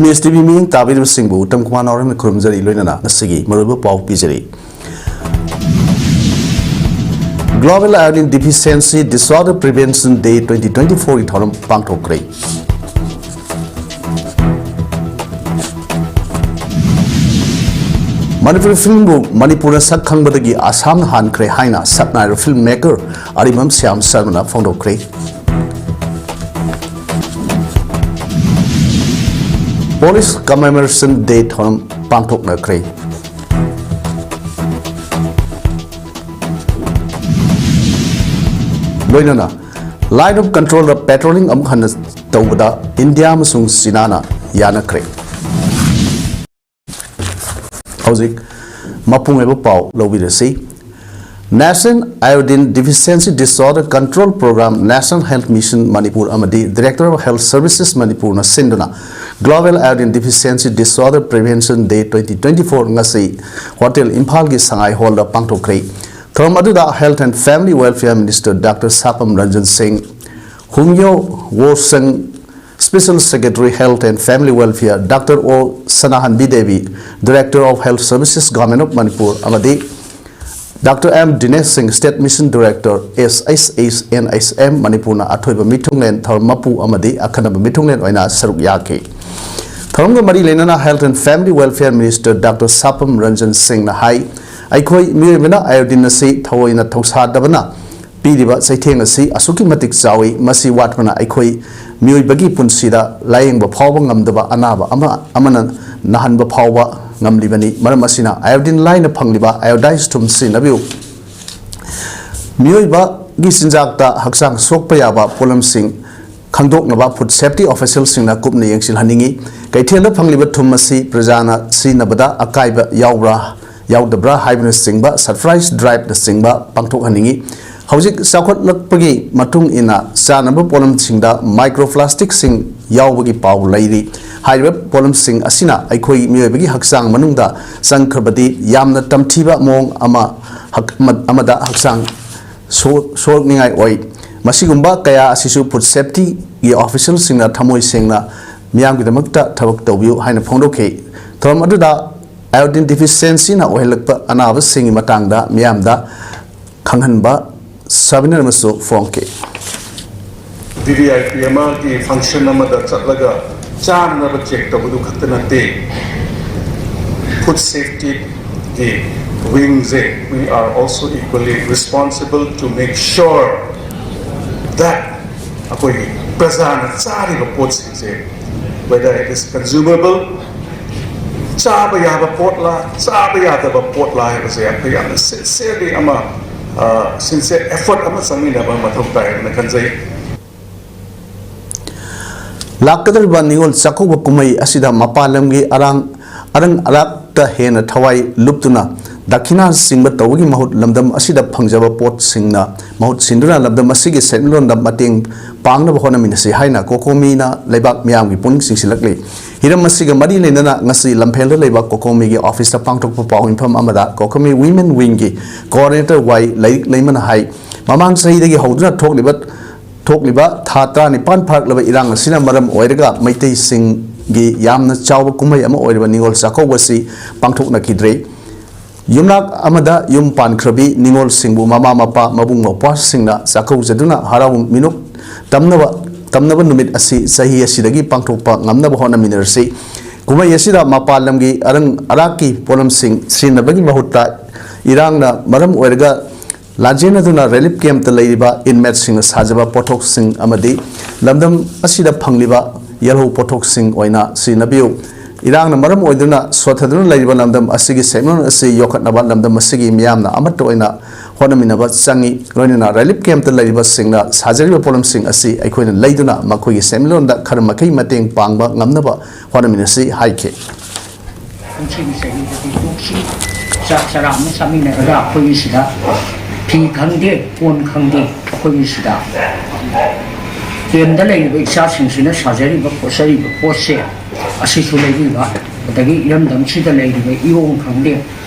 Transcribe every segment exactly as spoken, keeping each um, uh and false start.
ꯃꯤꯁ TV ꯃꯤꯠꯌꯦꯡ ꯇꯥꯕꯤꯔꯤꯕꯁꯤꯡꯕꯨ ꯎꯇꯝ ꯀꯨꯃꯥꯔ ꯅꯥꯎꯔꯦꯝꯅ ꯈꯨꯔꯨꯝꯖꯔꯤ, ꯂꯣꯏꯅꯅ ꯉꯁꯤꯒꯤ ꯃꯔꯨꯑꯣꯏꯕ ꯄꯥꯎ ꯄꯤꯖꯔꯤ꯫ Global Iodine Deficiency Disorder Prevention Day twenty twenty-four ꯒꯤ ꯊꯧꯔꯝ ꯄꯥꯡꯊꯣꯛꯈ꯭ꯔꯦ꯫ ꯃꯅꯤꯄꯨꯔꯤ ꯐꯤꯂꯝꯕꯨ ꯃꯅꯤꯄꯨꯔꯅ ꯁꯛ ꯈꯪꯕꯗꯒꯤ ꯑꯁꯥꯝꯅ ꯍꯥꯟꯈ꯭ꯔꯦ ꯍꯥꯏꯅ ꯁꯛꯅꯥꯏꯔꯕ ꯐꯤꯂꯝ ꯃꯦꯀꯔ ꯑꯔꯤꯕꯝ ꯁ꯭ꯌꯥꯝ ꯁꯔꯃꯅ ꯐꯣꯡꯗꯣꯛꯈ꯭ꯔꯦ꯫ Police Commemoration Day ꯊꯧꯔꯝ ꯄꯥꯡꯊꯣꯛꯅꯈ꯭ꯔꯦ꯫ ꯂꯣꯏꯅꯅ Line of Controlꯗ patrolling ꯑꯃꯨꯛ ꯍꯟꯅ ꯇꯧꯕꯗ ꯏꯟꯗꯤꯌꯥ ꯑꯃꯁꯨꯡ ꯆꯤꯅꯥꯅ ꯌꯥꯅꯈ꯭ꯔꯦ꯫ ꯍꯧꯖꯤꯛ ꯃꯄꯨꯡ ꯑꯣꯏꯕ ꯄꯥꯎ ꯂꯧꯕꯤꯔꯁꯤ꯫ National Iodine Deficiency Disorder Control Program, National Health Mission Manipur ꯑꯃꯗꯤ Director of Health Services ꯃꯅꯤꯄꯨꯔꯅ ꯁꯤꯟꯗꯨꯅ Global Iodine Deficiency Disorder Prevention Day twenty twenty-four ꯉꯁꯤ ꯍꯣꯇꯦꯜ ꯏꯝꯐꯥꯜꯒꯤ ꯁꯉꯥꯏ ꯍꯣꯜꯗ ꯄꯥꯡꯊꯣꯛꯈ꯭ꯔꯦ꯫ ꯊꯧꯔꯝ ꯑꯗꯨꯗ Health and Family Welfare Minister Doctor ꯁꯥꯄꯝ Ranjan ꯁꯤꯡ, ꯍꯨꯡꯌꯣ ꯋꯣꯁꯪ, Special Secretary Health and Family Welfare Doctor O Sanahanbi Devi, Director of Health Services Government of Manipur ꯑꯃꯗꯤ Doctor M Dinesh Singh, State Mission Director S H H N H M ꯃꯅꯤꯄꯨꯔꯅ ꯑꯊꯣꯏꯕ ꯃꯤꯊꯨꯡꯂꯦꯟ ꯊꯧꯔꯝ ꯃꯄꯨ ꯑꯃꯗꯤ ꯑꯈꯟꯅꯕ ꯃꯤꯊꯨꯡꯂꯦꯟ ꯑꯣꯏꯅ ꯁꯔꯨꯛ ꯌꯥꯈꯤ꯫ ꯊꯧꯔꯝꯒ ꯃꯔꯤ ꯂꯩꯅꯅ Health and Family Welfare Minister Doctor ꯁꯥꯄꯝ Ranjan ꯁꯤꯡꯅ ꯍꯥꯏ, ꯑꯩꯈꯣꯏ ꯃꯤꯑꯣꯏꯕꯅ iodine ꯑꯁꯤ ꯊꯑꯣꯏꯅ ꯊꯧꯁꯥꯗꯕꯅ ꯄꯤꯔꯤꯕ ꯆꯩꯊꯦꯡ ꯑꯁꯤ ꯑꯁꯨꯛꯀꯤ ꯃꯇꯤꯛ ꯆꯥꯎꯏ꯫ ꯃꯁꯤ ꯋꯥꯠꯄꯅ ꯑꯩꯈꯣꯏ ꯃꯤꯑꯣꯏꯕꯒꯤ ꯄꯨꯟꯁꯤꯗ ꯂꯥꯌꯦꯡꯕ ꯐꯥꯎꯕ ꯉꯝꯗꯕ ꯑꯅꯥꯕ ꯑꯃ ꯑꯃꯅ ꯅꯥꯍꯟꯕ ꯐꯥꯎꯕ ꯉꯝꯂꯤꯕꯅꯤ꯫ ꯃꯔꯝ ꯑꯁꯤꯅ iodine ꯂꯥꯏꯅ ꯐꯪꯂꯤꯕ iodized ꯊꯨꯝ ꯁꯤꯖꯤꯟꯅꯕꯤꯌꯨ꯫ ꯃꯤꯑꯣꯏꯕꯒꯤ ꯆꯤꯟꯖꯥꯛꯇ ꯍꯛꯆꯥꯡ ꯁꯣꯛꯄ ꯌꯥꯕ ꯄꯣꯠꯂꯝꯁꯤꯡ ꯈꯪꯗꯣꯛꯅꯕ food safety officialꯁꯤꯡꯅ ꯀꯨꯞꯅ ꯌꯦꯡꯁꯤꯜꯍꯟꯅꯤꯡꯏ꯫ ꯀꯩꯊꯦꯜꯗ ꯐꯪꯂꯤꯕ ꯊꯨꯝ ꯑꯁꯤ ꯄ꯭ꯔꯖꯥꯅ ꯁꯤꯖꯤꯟꯅꯕꯗ ꯑꯀꯥꯏꯕ ꯌꯥꯎꯕ꯭ꯔꯥ ꯌꯥꯎꯗꯕ꯭ꯔꯥ ꯍꯥꯏꯕꯅꯆꯤꯡꯕ surprise driveꯅꯆꯤꯡꯕ ꯄꯥꯡꯊꯣꯛꯍꯟꯅꯤꯡꯏ꯫ ꯍꯧꯖꯤꯛ ꯆꯥꯎꯈꯠꯂꯛꯄꯒꯤ ꯃꯇꯨꯡ ꯏꯟꯅ ꯆꯥꯅꯕ ꯄꯣꯠꯂꯝꯁꯤꯡꯗ microplasticꯁꯤꯡ ꯌꯥꯎꯕꯒꯤ ꯄꯥꯎ ꯂꯩꯔꯤ꯫ ꯍꯥꯏꯔꯤꯕ ꯄꯣꯠꯂꯝꯁꯤꯡ ꯑꯁꯤꯅ ꯑꯩꯈꯣꯏ ꯃꯤꯑꯣꯏꯕꯒꯤ ꯍꯛꯆꯥꯡ ꯃꯅꯨꯡꯗ ꯆꯪꯈ꯭ꯔꯕꯗꯤ ꯌꯥꯝꯅ ꯇꯝꯊꯤꯕ ꯃꯑꯣꯡ ꯑꯃ ꯍꯛ-, ꯑꯃ-, ꯑꯃꯗ ꯍꯛꯆꯥꯡ ꯁꯣ-, ꯁꯣꯛꯅꯤꯡꯉꯥꯏ ꯑꯣꯏ꯫ ꯃꯁꯤꯒꯨꯝꯕ ꯀꯌꯥ ꯑꯁꯤꯁꯨ food safetyꯒꯤ officialꯁꯤꯡꯅ ꯊꯃꯣꯏ ꯁꯦꯡꯅ ꯃꯤꯌꯥꯝꯒꯤꯗꯃꯛꯇ ꯊꯕꯛ ꯇꯧꯕꯤꯌꯨ ꯍꯥꯏꯅ ꯐꯣꯡꯗꯣꯛꯈꯤ꯫ ꯊꯧꯔꯝ ꯑꯗꯨꯗ iodine deficiencyꯅ ꯑꯣꯏꯍꯜꯂꯛꯄ ꯑꯅꯥꯕꯁꯤꯡꯒꯤ ꯃꯇꯥꯡꯗ ꯃꯤꯌꯥꯝꯗ ꯈꯪꯍꯟꯕ seminar ꯑꯃꯁꯨ ꯐꯣꯡꯈꯤ꯫ ꯚꯤ ꯚꯤ ꯑꯥꯏ ꯄꯤ ꯑꯃꯒꯤ function ꯑꯃꯗ ꯆꯠꯂꯒ ꯆꯥꯅꯅꯕ check ꯇꯧꯕꯗꯨ ꯈꯛꯇ ꯅꯠꯇꯦ, food safetyꯒꯤ wingꯁꯦ, we are also equally responsible to make sure that ꯑꯩꯈꯣꯏꯒꯤ ꯄ꯭ꯔꯖꯥꯅ ꯆꯥꯔꯤꯕ ꯄꯣꯠꯁꯤꯡꯁꯦ, whether it is consumable, ꯆꯥꯕ ꯌꯥꯕ ꯄꯣꯠꯂꯥ ꯆꯥꯕ ꯌꯥꯗꯕ ꯄꯣꯠꯂꯥ ꯍꯥꯏꯕꯁꯦ ꯑꯩꯈꯣꯏ ꯌꯥꯝꯅ sincerely ꯑꯃ, sincere effort ꯑꯃ ꯆꯪꯃꯤꯟꯅꯕ ꯃꯊꯧ ꯇꯥꯏ ꯍꯥꯏꯅ ꯈꯟꯖꯩ꯫ ꯂꯥꯛꯀꯗꯧꯔꯤꯕ ꯅꯤꯉꯣꯜ ꯆꯥꯛꯀꯧꯕ ꯀꯨꯝꯍꯩ ꯑꯁꯤꯗ ꯃꯄꯥꯟ ꯂꯝꯒꯤ ꯑꯔꯥꯡ ꯑꯔꯪ ꯑꯔꯥꯛꯇ ꯍꯦꯟꯅ ꯊꯋꯥꯏ ꯂꯨꯞꯇꯨꯅ ꯗꯈꯤꯅꯥꯆꯤꯡꯕ ꯇꯧꯕꯒꯤ ꯃꯍꯨꯠ ꯂꯝꯗꯝ ꯑꯁꯤꯗ ꯐꯪꯖꯕ ꯄꯣꯠꯁꯤꯡꯅ ꯃꯍꯨꯠ ꯁꯤꯟꯗꯨꯅ ꯂꯝꯗꯝ ꯑꯁꯤꯒꯤ ꯁꯦꯟꯃꯤꯠꯂꯣꯟꯗ ꯃꯇꯦꯡ ꯄꯥꯡꯅꯕ ꯍꯣꯠꯅꯃꯤꯟꯅꯁꯤ ꯍꯥꯏꯅ ꯀꯣꯀꯣꯃꯤꯅ ꯂꯩꯕꯥꯛ ꯃꯤꯌꯥꯝꯒꯤ ꯄꯨꯛꯅꯤꯡ ꯆꯤꯡꯁꯤꯜꯂꯛꯂꯤ꯫ ꯍꯤꯔꯝ ꯑꯁꯤꯒ ꯃꯔꯤ ꯂꯩꯅꯅ ꯉꯁꯤ ꯂꯝꯐꯦꯜꯗ ꯂꯩꯕ ꯀꯣꯀꯣꯃꯤꯒꯤ officeꯇ ꯄꯥꯡꯊꯣꯛꯄ ꯄꯥꯎ ꯃꯤꯐꯝ ꯑꯃꯗ ꯀꯣꯀꯣꯃꯤ women wingꯒꯤ coordinator ꯋꯥꯏ ꯂꯥꯏꯔꯤꯛ ꯂꯩꯃꯅ ꯍꯥꯏ, ꯃꯃꯥꯡ ꯆꯍꯤꯗꯒꯤ ꯍꯧꯗꯨꯅ ꯊꯣꯛꯂꯤꯕ ꯊꯣꯛꯂꯤꯕ ꯊꯥ ꯇꯔꯥꯅꯤꯄꯥꯟ ꯐꯥꯔꯛꯂꯕ ꯏꯔꯥꯡ ꯑꯁꯤꯅ ꯃꯔꯝ ꯑꯣꯏꯔꯒ ꯃꯩꯇꯩꯁꯤꯡꯒꯤ ꯌꯥꯝꯅ ꯆꯥꯎꯕ ꯀꯨꯝꯍꯩ ꯑꯃ ꯑꯣꯏꯔꯤꯕ ꯅꯤꯉꯣꯜ ꯆꯥꯛꯀꯧꯕ ꯑꯁꯤ ꯄꯥꯡꯊꯣꯛꯅꯈꯤꯗ꯭ꯔꯦ꯫ ꯌꯨꯝꯅꯥꯛ ꯑꯃꯗ ꯌꯨꯝ ꯄꯥꯟꯈ꯭ꯔꯕꯤ ꯅꯤꯉꯣꯜꯁꯤꯡꯕꯨ ꯃꯃꯥ ꯃꯄꯥ ꯃꯕꯨꯡ ꯃꯧꯄ꯭ꯋꯥꯁꯤꯡꯅ ꯆꯥꯛꯀꯧꯖꯗꯨꯅ ꯍꯔꯥꯎ ꯃꯤꯅꯣꯛ ꯇꯝꯅꯕ ꯇꯝꯅꯕ ꯅꯨꯃꯤꯠ ꯑꯁꯤ ꯆꯍꯤ ꯑꯁꯤꯗꯒꯤ ꯄꯥꯡꯊꯣꯛꯄ ꯉꯝꯅꯕ ꯍꯣꯠꯅꯃꯤꯟꯅꯔꯁꯤ꯫ ꯀꯨꯝꯍꯩ ꯑꯁꯤꯗ ꯃꯄꯥꯟ ꯂꯝꯒꯤ ꯑꯔꯪ ꯑꯔꯥꯛꯀꯤ ꯄꯣꯠꯂꯝꯁꯤꯡ ꯁꯤꯖꯤꯟꯅꯕꯒꯤ ꯃꯍꯨꯠꯇ ꯏꯔꯥꯡꯅ ꯃꯔꯝ ꯑꯣꯏꯔꯒ ꯂꯥꯟꯖꯦꯟꯅꯗꯨꯅ relief campꯇ ꯂꯩꯔꯤꯕ inmateꯁꯤꯡꯅ ꯁꯥꯖꯕ ꯄꯣꯠꯊꯣꯛꯁꯤꯡ ꯑꯃꯗꯤ ꯂꯝꯗꯝ ꯑꯁꯤꯗ ꯐꯪꯂꯤꯕ ꯌꯦꯜꯍꯧ ꯄꯣꯠꯊꯣꯛꯁꯤꯡ ꯑꯣꯏꯅ ꯁꯤꯖꯤꯟꯅꯕꯤꯌꯨ꯫ ꯏꯔꯥꯡꯅ ꯃꯔꯝ ꯑꯣꯏꯗꯨꯅ ꯁꯣꯠꯊꯗꯨꯅ ꯂꯩꯔꯤꯕ ꯂꯝꯗꯝ ꯑꯁꯤꯒꯤ ꯁꯦꯟꯃꯤꯠꯂꯣꯟ ꯑꯁꯤ ꯌꯣꯛꯈꯠꯅꯕ ꯂꯝꯗꯝ ꯑꯁꯤꯒꯤ ꯃꯤꯌꯥꯝꯅ ꯑꯃꯠꯇ ꯑꯣꯏꯅ ꯍꯣꯠꯅꯃꯤꯟꯅꯕ ꯆꯪꯏ꯫ ꯂꯣꯏꯅꯅ relief campꯇ ꯂꯩꯔꯤꯕꯁꯤꯡꯅ ꯁꯥꯖꯔꯤꯕ ꯄꯣꯠꯂꯝꯁꯤꯡ ꯑꯁꯤ ꯑꯩꯈꯣꯏꯅ ꯂꯩꯗꯨꯅ ꯃꯈꯣꯏꯒꯤ ꯁꯦꯟꯃꯤꯠꯂꯣꯟꯗ ꯈꯔ ꯃꯈꯩ ꯃꯇꯦꯡ ꯄꯥꯡꯕ ꯉꯝꯅꯕ ꯍꯣꯠꯅꯃꯤꯟꯅꯁꯤ ꯍꯥꯏꯈꯤ꯫ ꯀꯨꯝꯁꯤꯒꯤ ꯆꯍꯤꯗꯗꯤ ꯇꯣꯛꯁꯤ, ꯆꯥꯛ ꯆꯔꯥ ꯑꯃ ꯆꯥꯃꯤꯟꯅꯔꯒ ꯑꯩꯈꯣꯏꯒꯤ ꯁꯤꯗ ꯐꯤ ꯈꯪꯗꯦ, ꯀꯣꯟ ꯈꯪꯗꯦ, ꯑꯩꯈꯣꯏꯒꯤ ꯁꯤꯗ camp ꯂꯩꯔꯤꯕ ꯏꯆꯥꯁꯤꯡꯁꯤꯅ ꯁꯥꯖꯔꯤꯕ ꯈꯣꯠꯆꯔꯤꯕ ꯄꯣꯠꯁꯦ ꯑꯁꯤꯁꯨ ꯂꯩꯕꯤꯕ, ꯑꯗꯒꯤ ꯏꯔꯝꯗꯝꯁꯤꯗ ꯂꯩꯔꯤꯕ ꯏꯌꯣꯡ ꯈꯪꯗꯦ,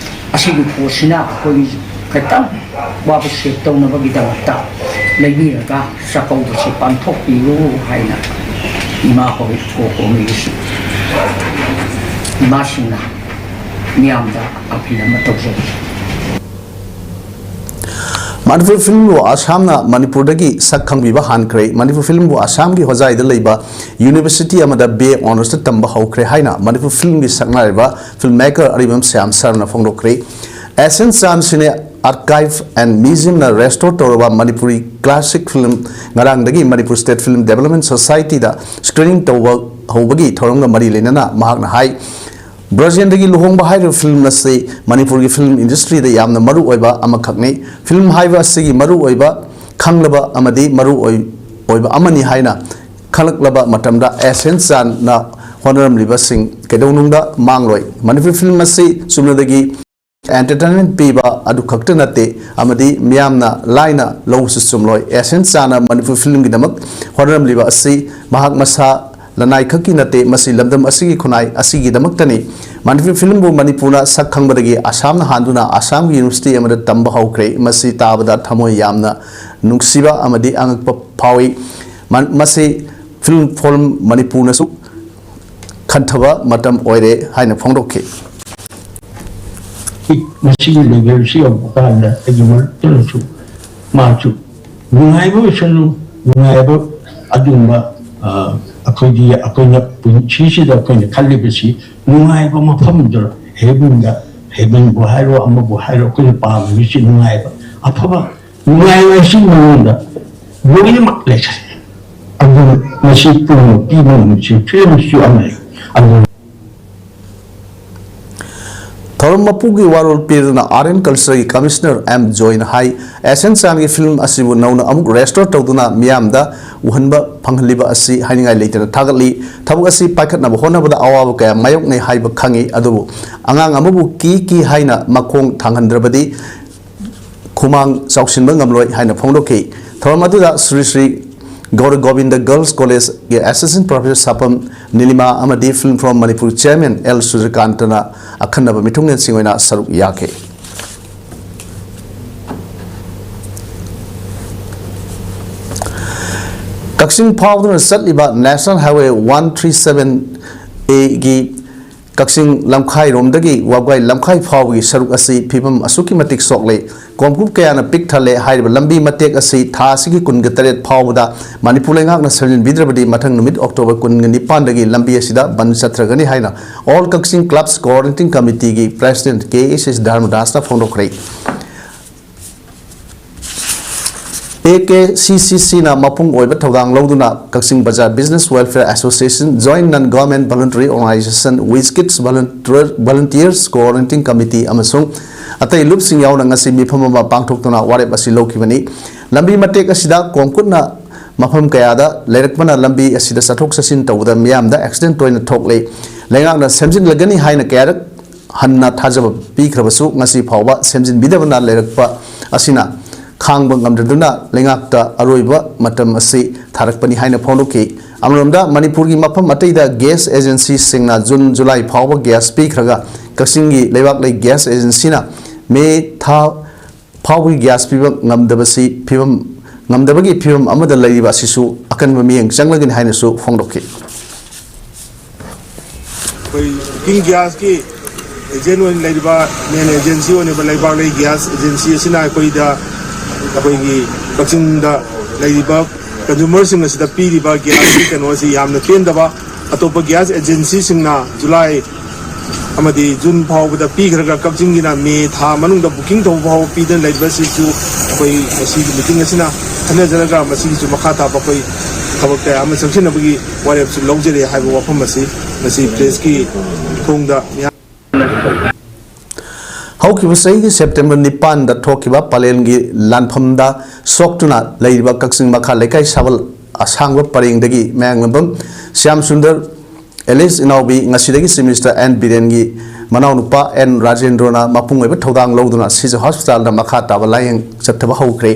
ꯑꯁꯤꯒꯤ ꯄꯣꯠꯁꯤꯅ ꯑꯩꯈꯣꯏꯒꯤ ꯈꯤꯇꯪ ꯋꯥꯕ save ꯇꯧꯅꯕꯒꯤꯗꯃꯛꯇ ꯂꯩꯕꯤꯔꯒ ꯆꯥꯛꯀꯧꯕꯁꯤ ꯄꯥꯡꯊꯣꯛꯄꯤꯌꯨ ꯍꯥꯏꯅ ꯏꯃꯥ ꯍꯣꯏ ꯀꯣ ꯀꯣꯃꯤꯒꯤꯁꯨ ꯏꯃꯥꯁꯤꯡꯅ ꯃꯤꯌꯥꯝꯗ ꯑꯄꯤꯜ ꯑꯃ ꯇꯧꯖꯔꯤ꯫ ꯃꯅꯤꯄꯨꯔ ꯐꯤꯂꯝꯕꯨ ꯑꯁꯥꯝꯅ ꯃꯅꯤꯄꯨꯔꯗꯒꯤ ꯁꯛ ꯈꯪꯕꯤꯕ ꯍꯥꯟꯈ꯭ꯔꯦ꯫ ꯃꯅꯤꯄꯨꯔ ꯐꯤꯂꯝꯕꯨ ꯑꯁꯥꯝꯒꯤ ꯍꯣꯖꯥꯏꯗ ꯂꯩꯕ ꯌꯨꯅꯤꯚꯔꯁꯤꯇꯤ ꯑꯃꯗ ꯕꯤ ꯑꯦ ꯑꯣꯅꯔꯁꯇ ꯇꯝꯕ ꯍꯧꯈ꯭ꯔꯦ ꯍꯥꯏꯅ ꯃꯅꯤꯄꯨꯔ ꯐꯤꯂꯝꯒꯤ ꯁꯛꯅꯥꯏꯔꯕ ꯐꯤꯂꯝ ꯃꯦꯀꯔ ꯑꯔꯤꯕꯝ ꯁ꯭ꯌꯥꯝ ꯁꯔꯅ ꯐꯣꯡꯗꯣꯛꯈ꯭ꯔꯦ꯫ ꯑꯦꯁꯤꯌꯥꯟ ꯆꯥꯟ ꯁꯤꯅꯦ ꯑꯥꯔꯀꯥꯏꯚ ꯑꯦꯟ ꯃ꯭ꯌꯨꯖꯤꯌꯝꯅ ꯔꯦꯁꯇꯣꯔ ꯇꯧꯔꯕ ꯃꯅꯤꯄꯨꯔꯤ ꯀ꯭ꯂꯥꯁꯤꯛ ꯐꯤꯂꯝ ꯉꯔꯥꯡꯗꯒꯤ Manipur state film development ꯁꯣꯁꯥꯏꯇꯤꯗ screening ꯇꯧꯕ ꯍꯧꯕꯒꯤ ꯊꯧꯔꯝꯒ ꯃꯔꯤ ꯂꯩꯅꯅ ꯃꯍꯥꯛꯅ ꯍꯥꯏ, ꯕ꯭ꯔꯖꯦꯟꯗꯒꯤ ꯂꯨꯍꯣꯡꯕ ꯍꯥꯏꯔꯤꯕ ꯐꯤꯂꯝ ꯑꯁꯤ ꯃꯅꯤꯄꯨꯔꯒꯤ ꯐꯤꯂꯝ ꯏꯟꯗꯁꯇ꯭ꯔꯤꯗ ꯌꯥꯝꯅ ꯃꯔꯨ ꯑꯣꯏꯕ ꯑꯃꯈꯛꯅꯤ꯫ ꯐꯤꯂꯝ ꯍꯥꯏꯕ ꯑꯁꯤꯒꯤ ꯃꯔꯨ ꯑꯣꯏꯕ ꯈꯪꯂꯕ ꯑꯃꯗꯤ ꯃꯔꯨ ꯑꯣꯏ-, ꯑꯣꯏꯕ ꯑꯃꯅꯤ ꯍꯥꯏꯅ ꯈꯪꯂꯛꯂꯕ ꯃꯇꯝꯗ ꯑꯦꯁꯤꯌꯥꯟ ꯆꯥꯟꯅ ꯍꯣꯠꯅꯔꯝꯂꯤꯕꯁꯤꯡ ꯀꯩꯗꯧꯅꯨꯡꯗ ꯃꯥꯡꯂꯣꯏ꯫ ꯃꯅꯤꯄꯨꯔꯤ ꯐꯤꯂꯝ ꯑꯁꯤ ꯆꯨꯝꯅꯗꯒꯤ ꯑꯦꯟꯇꯔꯇꯦꯟꯃꯦꯟ ꯄꯤꯕ ꯑꯗꯨ ꯈꯛꯇ ꯅꯠꯇꯦ ꯑꯃꯗꯤ ꯃꯤꯌꯥꯝꯅ ꯂꯥꯏꯅ ꯂꯧꯕꯁꯨ ꯆꯨꯝꯂꯣꯏ꯫ ꯑꯦꯁꯤꯌꯥꯟ ꯆꯥꯟꯅ ꯃꯅꯤꯄꯨꯔ ꯐꯤꯂꯝꯒꯤꯗꯃꯛ ꯍꯣꯠꯅꯔꯝꯂꯤꯕ ꯑꯁꯤ ꯃꯍꯥꯛ ꯃꯁꯥ ꯂꯅꯥꯏ ꯈꯛꯀꯤ ꯅꯠꯇꯦ, ꯃꯁꯤ ꯂꯝꯗꯝ ꯑꯁꯤꯒꯤ ꯈꯨꯟꯅꯥꯏ ꯑꯁꯤꯒꯤꯗꯃꯛꯇꯅꯤ꯫ ꯃꯅꯤꯄꯨꯔꯤ ꯐꯤꯂꯝꯕꯨ ꯃꯅꯤꯄꯨꯔꯅ ꯁꯛ ꯈꯪꯕꯗꯒꯤ ꯑꯁꯥꯝꯅ ꯍꯥꯟꯗꯨꯅ ꯑꯁꯥꯝꯒꯤ ꯌꯨꯅꯤꯚꯔꯁꯤꯇꯤ ꯑꯃꯗ ꯇꯝꯕ ꯍꯧꯈ꯭ꯔꯦ꯫ ꯃꯁꯤ ꯇꯥꯕꯗ ꯊꯃꯣꯏ ꯌꯥꯝꯅ ꯅꯨꯡꯁꯤꯕ ꯑꯃꯗꯤ ꯑꯉꯛꯄ ꯐꯥꯎꯏ꯫ ꯃ-, ꯃꯁꯤ ꯐꯤꯂꯝ ꯐꯣꯔꯝ ꯃꯅꯤꯄꯨꯔꯅꯁꯨ ꯈꯟꯊꯕ ꯃꯇꯝ ꯑꯣꯏꯔꯦ ꯍꯥꯏꯅ ꯐꯣꯡꯗꯣꯛꯈꯤ꯫ ꯃꯁꯤꯒꯤ ꯂꯦꯚꯦꯜꯁꯤ ꯌꯧꯕ ꯀꯥꯟꯗ ꯑꯩꯒꯤ ꯃꯔꯛꯇꯅꯁꯨ ꯃꯥꯁꯨ ꯅꯨꯡꯉꯥꯏꯕ ꯑꯣꯏꯁꯅꯨ, ꯅꯨꯡꯉꯥꯏꯕ ꯑꯗꯨꯒꯨꯝꯕ, ꯑ, ꯑꯩꯈꯣꯏꯒꯤ, ꯑꯩꯈꯣꯏꯅ ꯄꯨꯟꯁꯤꯁꯤꯗ ꯑꯩꯈꯣꯏꯅ ꯈꯜꯂꯤꯕꯁꯤ ꯅꯨꯡꯉꯥꯏꯕ ꯃꯐꯝꯗ, ꯍꯦꯕꯟꯗ, ꯍꯦꯕꯟꯕꯨ ꯍꯥꯏꯔꯣ, ꯑꯃꯕꯨ ꯍꯥꯏꯔꯣ, ꯑꯩꯈꯣꯏꯅ ꯄꯥꯝꯃꯤꯕꯁꯤ ꯅꯨꯡꯉꯥꯏꯕ, ꯑꯐꯕ ꯅꯨꯡꯉꯥꯏꯕ ꯑꯁꯤ ꯃꯉꯣꯟꯗ ꯂꯣꯏꯅꯃꯛ ꯂꯩꯈ꯭ꯔꯦ꯫ ꯑꯗꯨꯅ ꯃꯁꯤ ꯄꯨꯝꯅꯃꯛ ꯄꯤꯕ ꯉꯝꯕꯁꯤ ꯐꯤꯂꯝꯁꯤꯁꯨ ꯑꯃꯅꯤ꯫ ꯑꯗꯨꯅ ꯊꯧꯔꯝ ꯃꯄꯨꯒꯤ ꯋꯥꯔꯣꯜ ꯄꯤꯗꯨꯅ ꯑꯥꯔꯠ ꯑꯦꯟ ꯀꯜꯆꯔꯒꯤ ꯀꯃꯤꯁꯅꯔ ꯑꯦꯝ ꯖꯣꯏꯅ ꯍꯥꯏ, ꯑꯦꯁꯤꯌꯥꯟ ꯆꯥꯟꯒꯤ ꯐꯤꯂꯝ ꯑꯁꯤꯕꯨ ꯅꯧꯅ ꯑꯃꯨꯛ ꯔꯦꯁꯇꯣꯔ ꯇꯧꯗꯨꯅ ꯃꯤꯌꯥꯝꯗ ꯎꯍꯟꯕ ꯐꯪꯍꯜꯂꯤꯕ ꯑꯁꯤ ꯍꯥꯏꯅꯤꯡꯉꯥꯏ ꯂꯩꯇꯅ ꯊꯥꯒꯠꯂꯤ꯫ ꯊꯕꯛ ꯑꯁꯤ ꯄꯥꯏꯈꯠꯅꯕ ꯍꯣꯠꯅꯕꯗ ꯑꯋꯥꯕ ꯀꯌꯥ ꯃꯥꯌꯣꯛꯅꯩ ꯍꯥꯏꯕ ꯈꯪꯏ, ꯑꯗꯨꯕꯨ ꯑꯉꯥꯡ ꯑꯃꯕꯨ ꯀꯤ ꯀꯤ ꯍꯥꯏꯅ ꯃꯈꯣꯡ ꯊꯥꯡꯍꯟꯗ꯭ꯔꯕꯗꯤ ꯈꯨꯃꯥꯡ ꯆꯥꯎꯁꯤꯟꯕ ꯉꯝꯂꯣꯏ ꯍꯥꯏꯅ ꯐꯣꯡꯗꯣꯛꯈꯤ꯫ ꯊꯧꯔꯝ ꯑꯗꯨꯗ ꯁ꯭ꯔꯤ ꯁ꯭ꯔꯤ ꯒꯧꯔ ꯒꯣꯕꯤꯟꯗ ꯒꯔꯜꯁ ꯀꯣꯂꯦꯖꯀꯤ ꯑꯦꯁꯤꯁꯇꯦꯟꯠ ꯄ꯭ꯔꯣꯐꯦꯁꯔ ꯁꯥꯄꯝ ꯅꯤꯂꯤꯃꯥ ꯑꯃꯗꯤ film forum Manipur chairman L ꯁꯨꯔꯖꯀꯥꯟꯇꯅ ꯑꯈꯟꯅꯕ ꯃꯤꯊꯨꯡꯂꯦꯟꯁꯤꯡ ꯑꯣꯏꯅ ꯁꯔꯨꯛ ꯌꯥꯈꯤ꯫ ꯀꯛꯆꯤꯡ ꯐꯥꯎꯗꯨꯅ ꯆꯠꯂꯤꯕ National Highway one three seven A ꯒꯤ ꯀꯛꯆꯤꯡ ꯂꯝꯈꯥꯏꯔꯣꯝꯗꯒꯤ ꯋꯥꯕꯒꯥꯏ ꯂꯝꯈꯥꯏ ꯐꯥꯎꯕꯒꯤ ꯁꯔꯨꯛ ꯑꯁꯤ ꯐꯤꯕꯝ ꯑꯁꯨꯛꯀꯤ ꯃꯇꯤꯛ ꯁꯣꯛꯂꯦ, ꯀꯣꯝꯀꯨꯞ ꯀꯌꯥꯅ ꯄꯤꯛ ꯊꯜꯂꯦ꯫ ꯍꯥꯏꯔꯤꯕ ꯂꯝꯕꯤ ꯃꯇꯦꯛ ꯑꯁꯤ ꯊꯥ ꯑꯁꯤꯒꯤ ꯀꯨꯟꯒ ꯇꯔꯦꯠ ꯐꯥꯎꯕꯗ ꯃꯅꯤꯄꯨꯔ ꯂꯩꯉꯥꯛꯅ ꯁꯦꯝꯖꯤꯟꯕꯤꯗ꯭ꯔꯕꯗꯤ ꯃꯊꯪ ꯅꯨꯃꯤꯠ October ꯀꯨꯟꯒ ꯅꯤꯄꯥꯟꯗꯒꯤ ꯂꯝꯕꯤ ꯑꯁꯤꯗ ꯕꯟ ꯆꯠꯊꯔꯒꯅꯤ ꯍꯥꯏꯅ All Kachin Clubs Coordinating Committee ꯒꯤ President K S S ꯙꯔꯃꯗꯥꯁꯅ ꯐꯣꯡꯗꯣꯛꯈ꯭ꯔꯦ꯫ A K C ꯁꯤ ꯁꯤꯅ ꯃꯄꯨꯡ ꯑꯣꯏꯕ ꯊꯧꯗꯥꯡ ꯂꯧꯗꯨꯅ ꯀꯛꯆꯤꯡ ꯕꯖꯥꯔ Business Welfare Association, Joint Non Government Voluntary Organization, Wijkits Volunteer- Volunteers Coordinating Committee ꯑꯃꯁꯨꯡ ꯑꯇꯩ ꯂꯨꯞꯁꯤꯡ ꯌꯥꯎꯅ ꯉꯁꯤ ꯃꯤꯐꯝ ꯑꯃ ꯄꯥꯡꯊꯣꯛꯇꯨꯅ ꯋꯥꯔꯦꯞ ꯑꯁꯤ ꯂꯧꯈꯤꯕꯅꯤ꯫ ꯂꯝꯕꯤ ꯃꯇꯦꯛ ꯑꯁꯤꯗ ꯀꯣꯝꯀꯨꯠꯅ ꯃꯐꯝ ꯀꯌꯥꯗ ꯂꯩꯔꯛꯄꯅ ꯂꯝꯕꯤ ꯑꯁꯤꯗ ꯆꯠꯊꯣꯛ ꯆꯠꯁꯤꯟ ꯇꯧꯕꯗ ꯃꯤꯌꯥꯝꯗ ꯑꯦꯛꯁꯤꯗꯦꯟ ꯇꯣꯏꯅ ꯊꯣꯛꯂꯦ꯫ ꯂꯩꯉꯥꯛꯅ ꯁꯦꯝꯖꯤꯜꯂꯒꯅꯤ ꯍꯥꯏꯅ ꯀꯌꯥꯔꯛ ꯍꯟꯅ ꯊꯥꯖꯕ ꯄꯤꯈ꯭ꯔꯕꯁꯨ ꯉꯁꯤ ꯐꯥꯎꯕ ꯁꯦꯝꯖꯤꯟꯕꯤꯗꯕꯅ ꯂꯩꯔꯛꯄ ꯑꯁꯤꯅ ꯈꯥꯡꯕ ꯉꯝꯗꯗꯨꯅ ꯂꯩꯉꯥꯛꯇ ꯑꯔꯣꯏꯕ ꯃꯇꯝ ꯑꯁꯤ ꯊꯥꯔꯛꯄꯅꯤ ꯍꯥꯏꯅ ꯐꯣꯡꯗꯣꯛꯈꯤ꯫ ꯑꯃꯔꯣꯝꯗ ꯃꯅꯤꯄꯨꯔꯒꯤ ꯃꯐꯝ ꯑꯇꯩꯗ ꯒ꯭ꯌꯥꯁ ꯑꯦꯖꯦꯟꯁꯤꯁꯤꯡꯅ ꯖꯨꯟ ꯖꯨꯂꯥꯏ ꯐꯥꯎꯕ ꯒ꯭ꯌꯥꯁ ꯄꯤꯈ꯭ꯔꯒ ꯀꯛꯆꯤꯡꯒꯤ ꯂꯩꯕꯥꯛꯂꯩ ꯒ꯭ꯌꯥꯁ ꯑꯦꯖꯦꯟꯁꯤꯅ ꯃꯦ ꯊꯥ ꯐꯥꯎꯕꯒꯤ ꯒ꯭ꯌꯥꯁ ꯄꯤꯕ ꯉꯝꯗꯕꯁꯤ ꯐꯤꯕꯝ ꯉꯝꯗꯕꯒꯤ ꯐꯤꯕꯝ ꯑꯃꯗ ꯂꯩꯔꯤꯕ ꯑꯁꯤꯁꯨ ꯑꯀꯟꯕ ꯃꯤꯠꯌꯦꯡ ꯆꯪꯂꯒꯅꯤ ꯍꯥꯏꯅꯁꯨ ꯐꯣꯡꯗꯣꯛꯈꯤ꯫ ꯑꯩꯈꯣꯏ ꯀꯨꯀꯤꯡ ꯒ꯭ꯌꯥꯁꯀꯤ ꯑꯦꯖꯦꯟ ꯑꯣꯏꯅ ꯂꯩꯔꯤꯕ, ꯃꯦꯟ ꯑꯦꯖꯦꯟꯁꯤ ꯑꯣꯏꯔꯤꯕ ꯂꯩꯕꯥꯛꯂꯩ ꯒ꯭ꯌꯥꯁ ꯑꯦꯖꯦꯟꯁꯤ ꯑꯁꯤꯅ ꯑꯩꯈꯣꯏꯗ, ꯑꯩꯈꯣꯏꯒꯤ ꯀꯛꯆꯤꯡꯗ ꯂꯩꯔꯤꯕ ꯀꯟꯖꯨꯃꯔꯁꯤꯡ ꯑꯁꯤꯗ ꯄꯤꯔꯤꯕ ꯒ꯭ꯌꯥꯁꯀꯤ ꯀꯩꯅꯣ ꯑꯁꯤ ꯌꯥꯝꯅ ꯄꯦꯟꯗꯕ, ꯑꯇꯣꯞꯄ ꯒ꯭ꯌꯥꯁ ꯑꯦꯖꯦꯟꯁꯤꯁꯤꯡꯅ ꯖꯨꯂꯥꯏ ꯑꯃꯗꯤ ꯖꯨꯟ ꯐꯥꯎꯕꯗ ꯄꯤꯈ꯭ꯔꯒ ꯀꯛꯆꯤꯡꯒꯤꯅ ꯃꯦ ꯊꯥ ꯃꯅꯨꯡꯗ ꯕꯨꯀꯤꯡ ꯇꯧꯕ ꯐꯥꯎꯕ ꯄꯤꯗꯅ ꯂꯩꯔꯤꯕꯁꯤꯁꯨ ꯑꯩꯈꯣꯏ ꯉꯁꯤꯒꯤ ꯃꯤꯇꯤꯡ ꯑꯁꯤꯅ ꯈꯟꯅꯖꯔꯒ ꯃꯁꯤꯒꯤꯁꯨ ꯃꯈꯥ ꯇꯥꯕ ꯑꯩꯈꯣꯏ ꯊꯕꯛ ꯀꯌꯥ ꯑꯃ ꯆꯪꯁꯤꯟꯅꯕꯒꯤ ꯋꯥꯔꯦꯞꯁꯨ ꯂꯧꯖꯔꯤ ꯍꯥꯏꯕ ꯋꯥꯐꯝ ꯑꯁꯤ ꯉꯁꯤ ꯄ꯭ꯔꯦꯁꯀꯤ ꯊꯣꯡꯗ ꯃꯤꯌꯥꯝ ꯍꯧꯈꯤꯕ ꯆꯍꯤꯒꯤ ꯁꯦꯞꯇꯦꯝꯕꯔ ꯅꯤꯄꯥꯟꯗ ꯊꯣꯛꯈꯤꯕ ꯄꯂꯦꯜꯒꯤ ꯂꯥꯟꯐꯝꯗ ꯁꯣꯛꯇꯨꯅ ꯂꯩꯔꯤꯕ ꯀꯛꯆꯤꯡ ꯃꯈꯥ ꯂꯩꯀꯥꯏ ꯁꯥꯕꯜ ꯑꯁꯥꯡꯕ ꯄꯔꯦꯡꯗꯒꯤ ꯃꯌꯥꯡꯂꯝꯕꯝ ꯁ꯭ꯌꯥꯝ ꯁꯨꯟꯗꯔ ꯑꯦꯂꯤꯁ ꯏꯅꯥꯎꯕꯤ ꯉꯁꯤꯗꯒꯤ ꯆꯤꯐ ꯃꯤꯅꯤꯁꯇꯔ ꯑꯦꯟ ꯕꯤꯔꯦꯟꯒꯤ ꯃꯅꯥꯎꯅꯨꯄꯥ ꯑꯦꯟ ꯔꯥꯖꯦꯟꯗ꯭ꯔꯣꯅ ꯃꯄꯨꯡ ꯑꯣꯏꯕ ꯊꯧꯗꯥꯡ ꯂꯧꯗꯨꯅ ꯁꯤꯖ ꯍꯣꯁꯄꯤꯇꯥꯜꯗ ꯃꯈꯥ ꯇꯥꯕ ꯂꯥꯌꯦꯡ ꯆꯠꯊꯕ ꯍꯧꯈ꯭ꯔꯦ꯫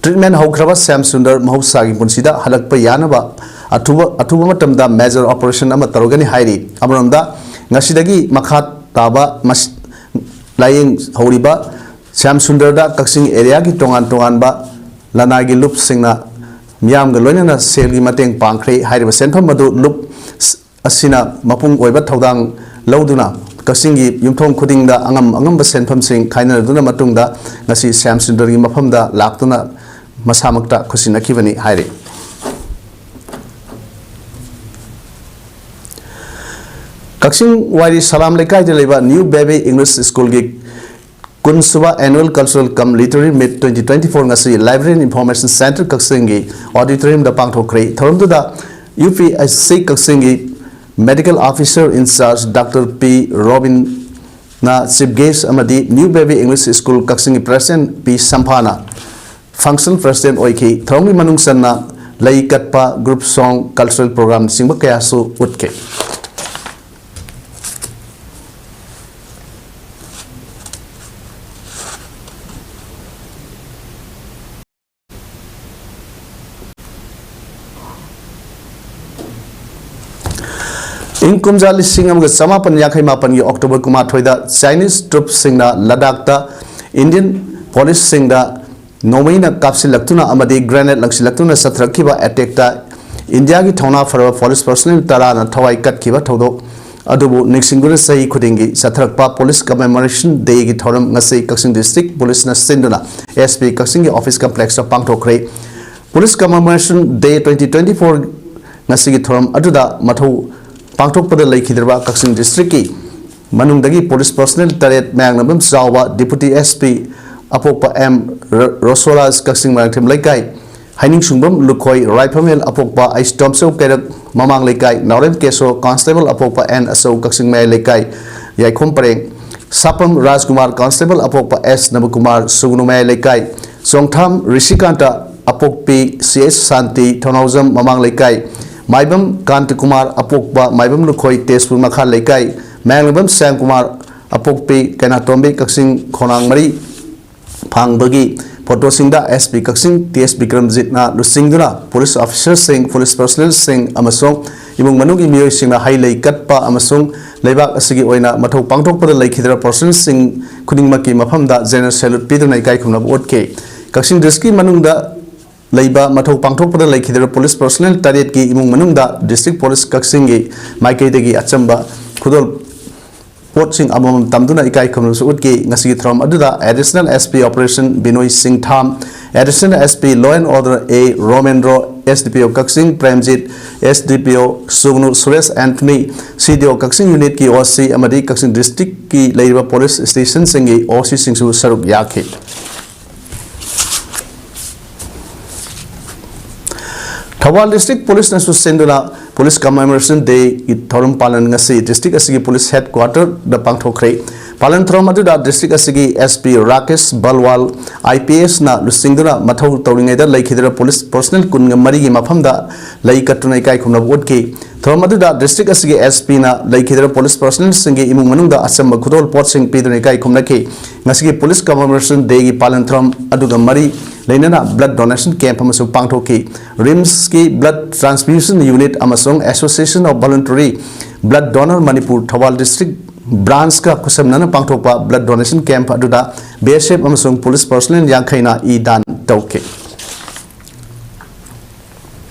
ꯇ꯭ꯔꯤꯠꯃꯦꯟ ꯍꯧꯈ꯭ꯔꯕ ꯁ꯭ꯌꯥꯝ ꯁꯨꯟꯗꯔ ꯃꯍꯧꯁꯥꯒꯤ ꯄꯨꯟꯁꯤꯗ ꯍꯜꯂꯛꯄ ꯌꯥꯅꯕ ꯑꯊꯨꯕ ꯑꯊꯨꯕ ꯃꯇꯝꯗ ꯃꯦꯖꯔ ꯑꯣꯄꯔꯦꯁꯟ ꯑꯃ ꯇꯧꯔꯒꯅꯤ ꯍꯥꯏꯔꯤ꯫ ꯑꯃꯔꯣꯝꯗ ꯉꯁꯤꯗꯒꯤ ꯃꯈꯥ ꯇꯥꯕ ꯃꯁꯤ ꯂꯥꯌꯦꯡ ꯍꯧꯔꯤꯕ ꯁ꯭ꯌꯥꯝ ꯁꯨꯟꯗꯔꯗ ꯀꯛꯆꯤꯡ ꯑꯦꯔꯤꯌꯥꯒꯤ ꯇꯣꯉꯥꯟ ꯇꯣꯉꯥꯟꯕ ꯂꯅꯥꯏꯒꯤ ꯂꯨꯞꯁꯤꯡꯅ ꯃꯤꯌꯥꯝꯒ ꯂꯣꯏꯅꯅ ꯁꯦꯜꯒꯤ ꯃꯇꯦꯡ ꯄꯥꯡꯈ꯭ꯔꯦ꯫ ꯍꯥꯏꯔꯤꯕ ꯁꯦꯟꯐꯝ ꯑꯗꯨ ꯂꯨꯞ ꯑꯁꯤꯅ ꯃꯄꯨꯡ ꯑꯣꯏꯕ ꯊꯧꯗꯥꯡ ꯂꯧꯗꯨꯅ ꯀꯛꯆꯤꯡꯒꯤ ꯌꯨꯝꯊꯣꯡ ꯈꯨꯗꯤꯡꯗ ꯑꯉꯝ ꯑꯉꯝꯕ ꯁꯦꯟꯐꯝꯁꯤꯡ ꯈꯥꯏꯅꯗꯨꯅ ꯃꯇꯨꯡꯗ ꯉꯁꯤ ꯁ꯭ꯌꯥꯝ ꯁꯨꯟꯗꯔꯒꯤ ꯃꯐꯝꯗ ꯂꯥꯛꯇꯨꯅ ꯃꯁꯥꯃꯛꯇ ꯈꯨꯠꯁꯤꯟꯅꯈꯤꯕꯅꯤ ꯍꯥꯏꯔꯤ꯫ ꯀꯛꯆꯤꯡ ꯋꯥꯏꯔꯤ ꯁꯂꯥꯝ ꯂꯩꯀꯥꯏꯗ ꯂꯩꯕ New Baby English Schoolꯒꯤ ꯀꯨꯟꯁꯨꯕ Annual Cultural cum Literary Meet twenty twenty-four ꯉꯁꯤ Library and Information Centre ꯀꯛꯆꯤꯡꯒꯤ auditoriumꯗ ꯄꯥꯡꯊꯣꯛꯈ꯭ꯔꯦ꯫ ꯊꯧꯔꯝꯗꯨꯗ UPSC ꯀꯛꯆꯤꯡꯒꯤ Medical Officer in Charge Doctor P Robinꯅ chief guest ꯑꯃꯗꯤ New Baby English School ꯀꯛꯆꯤꯡꯒꯤ President P ꯁꯝꯐꯥꯅ Functional President ꯑꯣꯏꯈꯤ꯫ ꯊꯧꯔꯝꯒꯤ ꯃꯅꯨꯡ ꯆꯟꯅ ꯂꯩ ꯀꯠꯄ, group song, cultural programꯅꯆꯤꯡꯕ ꯀꯌꯥꯁꯨ ꯎꯠꯈꯤ꯫ ꯏꯪ ꯀꯨꯝꯖꯥ ꯂꯤꯁꯤꯡ ꯑꯃꯒ ꯆꯃꯥꯄꯟ ꯌꯥꯡꯈꯩ ꯃꯥꯄꯟꯒꯤ October ꯀꯨꯟꯃꯥꯊꯣꯏꯗ Chinese troops ꯁꯤꯡꯅ ꯂꯗꯥꯈꯇ Indian police ꯁꯤꯡꯗ ꯅꯣꯡꯃꯩꯅ ꯀꯥꯞꯁꯤꯜꯂꯛꯇꯨꯅ ꯑꯃꯗꯤ grenade ꯂꯪꯁꯤꯜꯂꯛꯇꯨꯅ ꯆꯠꯊꯔꯛꯈꯤꯕ attackꯇ ꯏꯟꯗꯤꯌꯥꯒꯤ ꯊꯧꯅꯥ ꯐꯔꯕ police personnel ꯇꯔꯥꯅ ꯊꯋꯥꯏ ꯀꯠꯈꯤꯕ ꯊꯧꯗꯣꯛ ꯑꯗꯨꯕꯨ ꯅꯤꯡꯁꯤꯡꯗꯨꯅ ꯆꯍꯤ ꯈꯨꯗꯤꯡꯒꯤ ꯆꯠꯊꯔꯛꯄ Police Commemoration Dayꯒꯤ ꯊꯧꯔꯝ ꯉꯁꯤ ꯀꯛꯆꯤꯡ District Policeꯅ ꯁꯤꯟꯗꯨꯅ SP ꯀꯛꯆꯤꯡꯒꯤ office complexꯇ ꯄꯥꯡꯊꯣꯛꯈ꯭ꯔꯦ꯫ Police Commemoration Day twenty twenty-four ꯉꯁꯤꯒꯤ ꯊꯧꯔꯝ ꯑꯗꯨꯗ ꯃꯊꯧ ꯄꯥꯡꯊꯣꯛꯄꯗ ꯂꯩꯈꯤꯗ꯭ꯔꯕ ꯀꯛꯆꯤꯡ Districtꯀꯤ ꯃꯅꯨꯡꯗꯒꯤ police personnel ꯇꯔꯦꯠ, ꯃꯌꯥꯡꯂꯝꯕꯝ ꯆꯥꯎꯕ, Deputy SP ꯑꯄꯣꯛꯄ M ꯔ-, ꯔꯣꯁꯣꯔꯥꯖ, ꯀꯛꯆꯤꯡ ꯃꯣꯏꯔꯥꯡꯊꯦꯝ ꯂꯩꯀꯥꯏ, ꯍꯩꯅꯤꯡꯁꯨꯡꯕꯝ ꯂꯨꯈꯣꯏ, ꯔꯥꯏꯐꯝꯃꯦꯜ ꯑꯄꯣꯛꯄ ꯑꯩꯁ ꯇꯣꯝꯆꯧ ꯀꯩꯔꯛ, ꯃꯃꯥꯡ ꯂꯩꯀꯥꯏ, ꯅꯥꯎꯔꯦꯝ ꯀꯦꯁꯣ, Constable ꯑꯄꯣꯛꯄ N ꯑꯆꯧ, ꯀꯛꯆꯤꯡ ꯃꯌꯥꯏ ꯂꯩꯀꯥꯏ, ꯌꯥꯏꯈꯣꯝ ꯄꯔꯦꯡ, ꯁꯥꯄꯝ ꯔꯥꯖꯀꯨꯃꯥꯔ, Constable ꯑꯄꯣꯛꯄ S ꯅꯕꯀꯨꯃꯥꯔ, ꯁꯨꯒꯅꯨ ꯃꯌꯥꯏ ꯂꯩꯀꯥꯏ, ꯆꯣꯡꯊꯥꯝ ꯔꯤꯁꯤꯀꯥꯟꯇ, ꯑꯄꯣꯛꯄꯤ ꯁꯤ ꯑꯦꯁ ꯁꯥꯟꯇꯤ, ꯊꯧꯅꯥꯎꯖꯝ ꯃꯃꯥꯡ ꯂꯩꯀꯥꯏ, ꯃꯥꯏꯕꯝ ꯀꯥꯟꯇꯀꯨꯃꯥꯔ, ꯑꯄꯣꯛꯄ ꯃꯥꯏꯕꯝ ꯂꯨꯈꯣꯏ, ꯇꯦꯖꯄꯨꯔ ꯃꯈꯥ ꯂꯩꯀꯥꯏ, ꯃꯌꯥꯡꯂꯝꯕꯝ ꯁ꯭ꯌꯥꯝꯀꯨꯃꯥꯔ, ꯑꯄꯣꯛꯄꯤ ꯀꯩꯅꯥꯇꯣꯝꯕꯤ, ꯀꯛꯆꯤꯡ ꯈꯣꯡꯅꯥꯡ ꯃꯔꯤ ꯐꯥꯡꯕꯒꯤ ꯐꯣꯇꯣꯁꯤꯡꯗ SP ꯀꯛꯆꯤꯡ ꯇꯤ ꯑꯦꯁ ꯕꯤꯀ꯭ꯔꯝꯖꯤꯠꯅ ꯂꯨꯆꯤꯡꯗꯨꯅ police officerꯁꯤꯡ, police personnelꯁꯤꯡ ꯑꯃꯁꯨꯡ ꯏꯃꯨꯡ ꯃꯅꯨꯡꯒꯤ ꯃꯤꯑꯣꯏꯁꯤꯡꯅ ꯍꯩ ꯂꯩ ꯀꯠꯄ ꯑꯃꯁꯨꯡ ꯂꯩꯕꯥꯛ ꯑꯁꯤꯒꯤ ꯑꯣꯏꯅ ꯃꯊꯧ ꯄꯥꯡꯊꯣꯛꯄꯗ ꯂꯩꯈꯤꯗ꯭ꯔꯕ personnelꯁꯤꯡ ꯈꯨꯗꯤꯡꯃꯛꯀꯤ ꯃꯐꯝꯗ general salute ꯄꯤꯗꯨꯅ ꯏꯀꯥꯏ ꯈꯨꯝꯅꯕ ꯎꯠꯈꯤ꯫ ꯀꯛꯆꯤꯡ districtꯀꯤ ꯃꯅꯨꯡꯗ ꯂꯩꯕ ꯃꯊꯧ ꯄꯥꯡꯊꯣꯛꯄꯗ ꯂꯩꯈꯤꯗꯕ ꯄꯨꯂꯤꯁ ꯄꯔꯁꯣꯅꯦꯜ ꯇꯔꯦꯠꯀꯤ ꯏꯃꯨꯡ ꯃꯅꯨꯡꯗ ꯗꯤꯁꯇ꯭ꯔꯤꯛ ꯄꯨꯂꯤꯁ ꯀꯛꯆꯤꯡꯒꯤ ꯃꯥꯏꯀꯩꯗꯒꯤ ꯑꯆꯝꯕ ꯈꯨꯗꯣꯜ ꯄꯣꯠꯁꯤꯡ ꯑꯃꯃꯝ ꯇꯝꯗꯨꯅ ꯏꯀꯥꯏ ꯈꯨꯝꯅꯕꯁꯨ ꯎꯠꯈꯤ꯫ ꯉꯁꯤꯒꯤ ꯊꯧꯔꯝ ꯑꯗꯨꯗ Additional S P Operation ꯕꯤꯅꯣꯏ ꯁꯤꯡꯊꯥꯝ, Additional S P Law and Order A ꯔꯣꯃꯦꯟꯗ꯭ꯔꯣ, S D P O Kakching Premjit, S D P O ꯁꯨꯒꯅꯨ Suresh ꯑꯦꯟꯊꯅꯤ, C D O Kakching ꯌꯨꯅꯤꯠꯀꯤ O C ꯑꯃꯗꯤ ꯀꯛꯆꯤꯡ ꯗꯤꯁꯇ꯭ꯔꯤꯛꯀꯤ ꯂꯩꯔꯤꯕ ꯄꯨꯂꯤꯁ ꯁ꯭ꯇꯦꯁꯟꯁꯤꯡꯒꯤ O C ꯁꯤꯡꯁꯨ ꯁꯔꯨꯛ ꯌꯥꯈꯤ꯫ ꯊꯧꯕꯥꯜ ꯗꯤꯁꯇ꯭ꯔꯤꯛ ꯄꯨꯂꯤꯁꯅꯁꯨ ꯁꯤꯟꯗꯨꯅ ꯄꯨꯂꯤꯁ ꯀꯃꯦꯃꯣꯔꯦꯁꯟ ꯗꯦꯒꯤ ꯊꯧꯔꯝ ꯄꯥꯂꯟ ꯉꯁꯤ ꯗꯤꯁꯇ꯭ꯔꯤꯛ ꯑꯁꯤꯒꯤ ꯄꯨꯂꯤꯁ ꯍꯦꯗꯀ꯭ꯋꯥꯇꯔꯗ ꯄꯥꯡꯊꯣꯛꯈ꯭ꯔꯦ꯫ ꯄꯥꯂꯟ ꯊꯧꯔꯝ ꯑꯗꯨꯗ ꯗꯤꯁꯇ꯭ꯔꯤꯛ ꯑꯁꯤꯒꯤ S P Rakesh ꯕꯜꯋꯥꯜ, I P S ꯅ ꯂꯨꯆꯤꯡꯗꯨꯅ ꯃꯊꯧ ꯇꯧꯔꯤꯉꯩꯗ ꯂꯩꯈꯤꯗ꯭ꯔꯕ ꯄꯨꯂꯤꯁ ꯄꯔꯁꯣꯅꯦꯜ ꯀꯨꯟꯒ ꯃꯔꯤꯒꯤ ꯃꯐꯝꯗ ꯂꯩ ꯀꯠꯇꯨꯅ ꯏꯀꯥꯏ ꯈꯨꯝꯅꯕ ꯎꯠꯈꯤ꯫ ꯊꯧꯔꯝ ꯑꯗꯨꯗ ꯗꯤꯁꯇ꯭ꯔꯤꯛ ꯑꯁꯤꯒꯤ S P ꯅ ꯂꯩꯈꯤꯗ꯭ꯔꯕ ꯄꯨꯂꯤꯁ ꯄꯔꯁꯣꯅꯦꯜꯁꯤꯡꯒꯤ ꯏꯃꯨꯡ ꯃꯅꯨꯡꯗ ꯑꯆꯝꯕ ꯈꯨꯗꯣꯜ ꯄꯣꯠꯁꯤꯡ ꯄꯤꯗꯨꯅ ꯏꯀꯥꯏ ꯈꯨꯝꯅꯈꯤ꯫ ꯉꯁꯤꯒꯤ ꯄꯨꯂꯤꯁ ꯀꯃꯦꯃꯣꯔꯦꯁꯟ ꯗꯦꯒꯤ ꯄꯥꯂꯟ ꯊꯧꯔꯝ ꯑꯗꯨꯒ ꯃꯔꯤ ꯂꯩꯅꯅ ꯕ꯭ꯂꯗ ꯗꯣꯅꯦꯁꯟ ꯀꯦꯝꯞ ꯑꯃꯁꯨ ꯄꯥꯡꯊꯣꯛꯈꯤ꯫ ꯔꯤꯝꯁꯀꯤ ꯕ꯭ꯂꯗ ꯇ꯭ꯔꯥꯟꯁꯐ꯭ꯌꯨꯖꯟ ꯌꯨꯅꯤꯠ ꯑꯃꯁꯨꯡ Association of Voluntary Blood Donor Manipur Thoubal district ꯕ꯭ꯔꯥꯟꯁꯀ ꯈꯨꯠꯁꯝꯅꯅ ꯄꯥꯡꯊꯣꯛꯄ ꯕ꯭ꯂꯗ ꯗꯣꯅꯦꯁꯟ ꯀꯦꯝꯞ ꯑꯗꯨꯗ B S F ꯑꯃꯁꯨꯡ ꯄꯨꯂꯤꯁ ꯄꯔꯁꯣꯅꯦꯜ ꯌꯥꯡꯈꯩꯅ ꯏ ꯗꯥꯟ ꯇꯧꯈꯤ꯫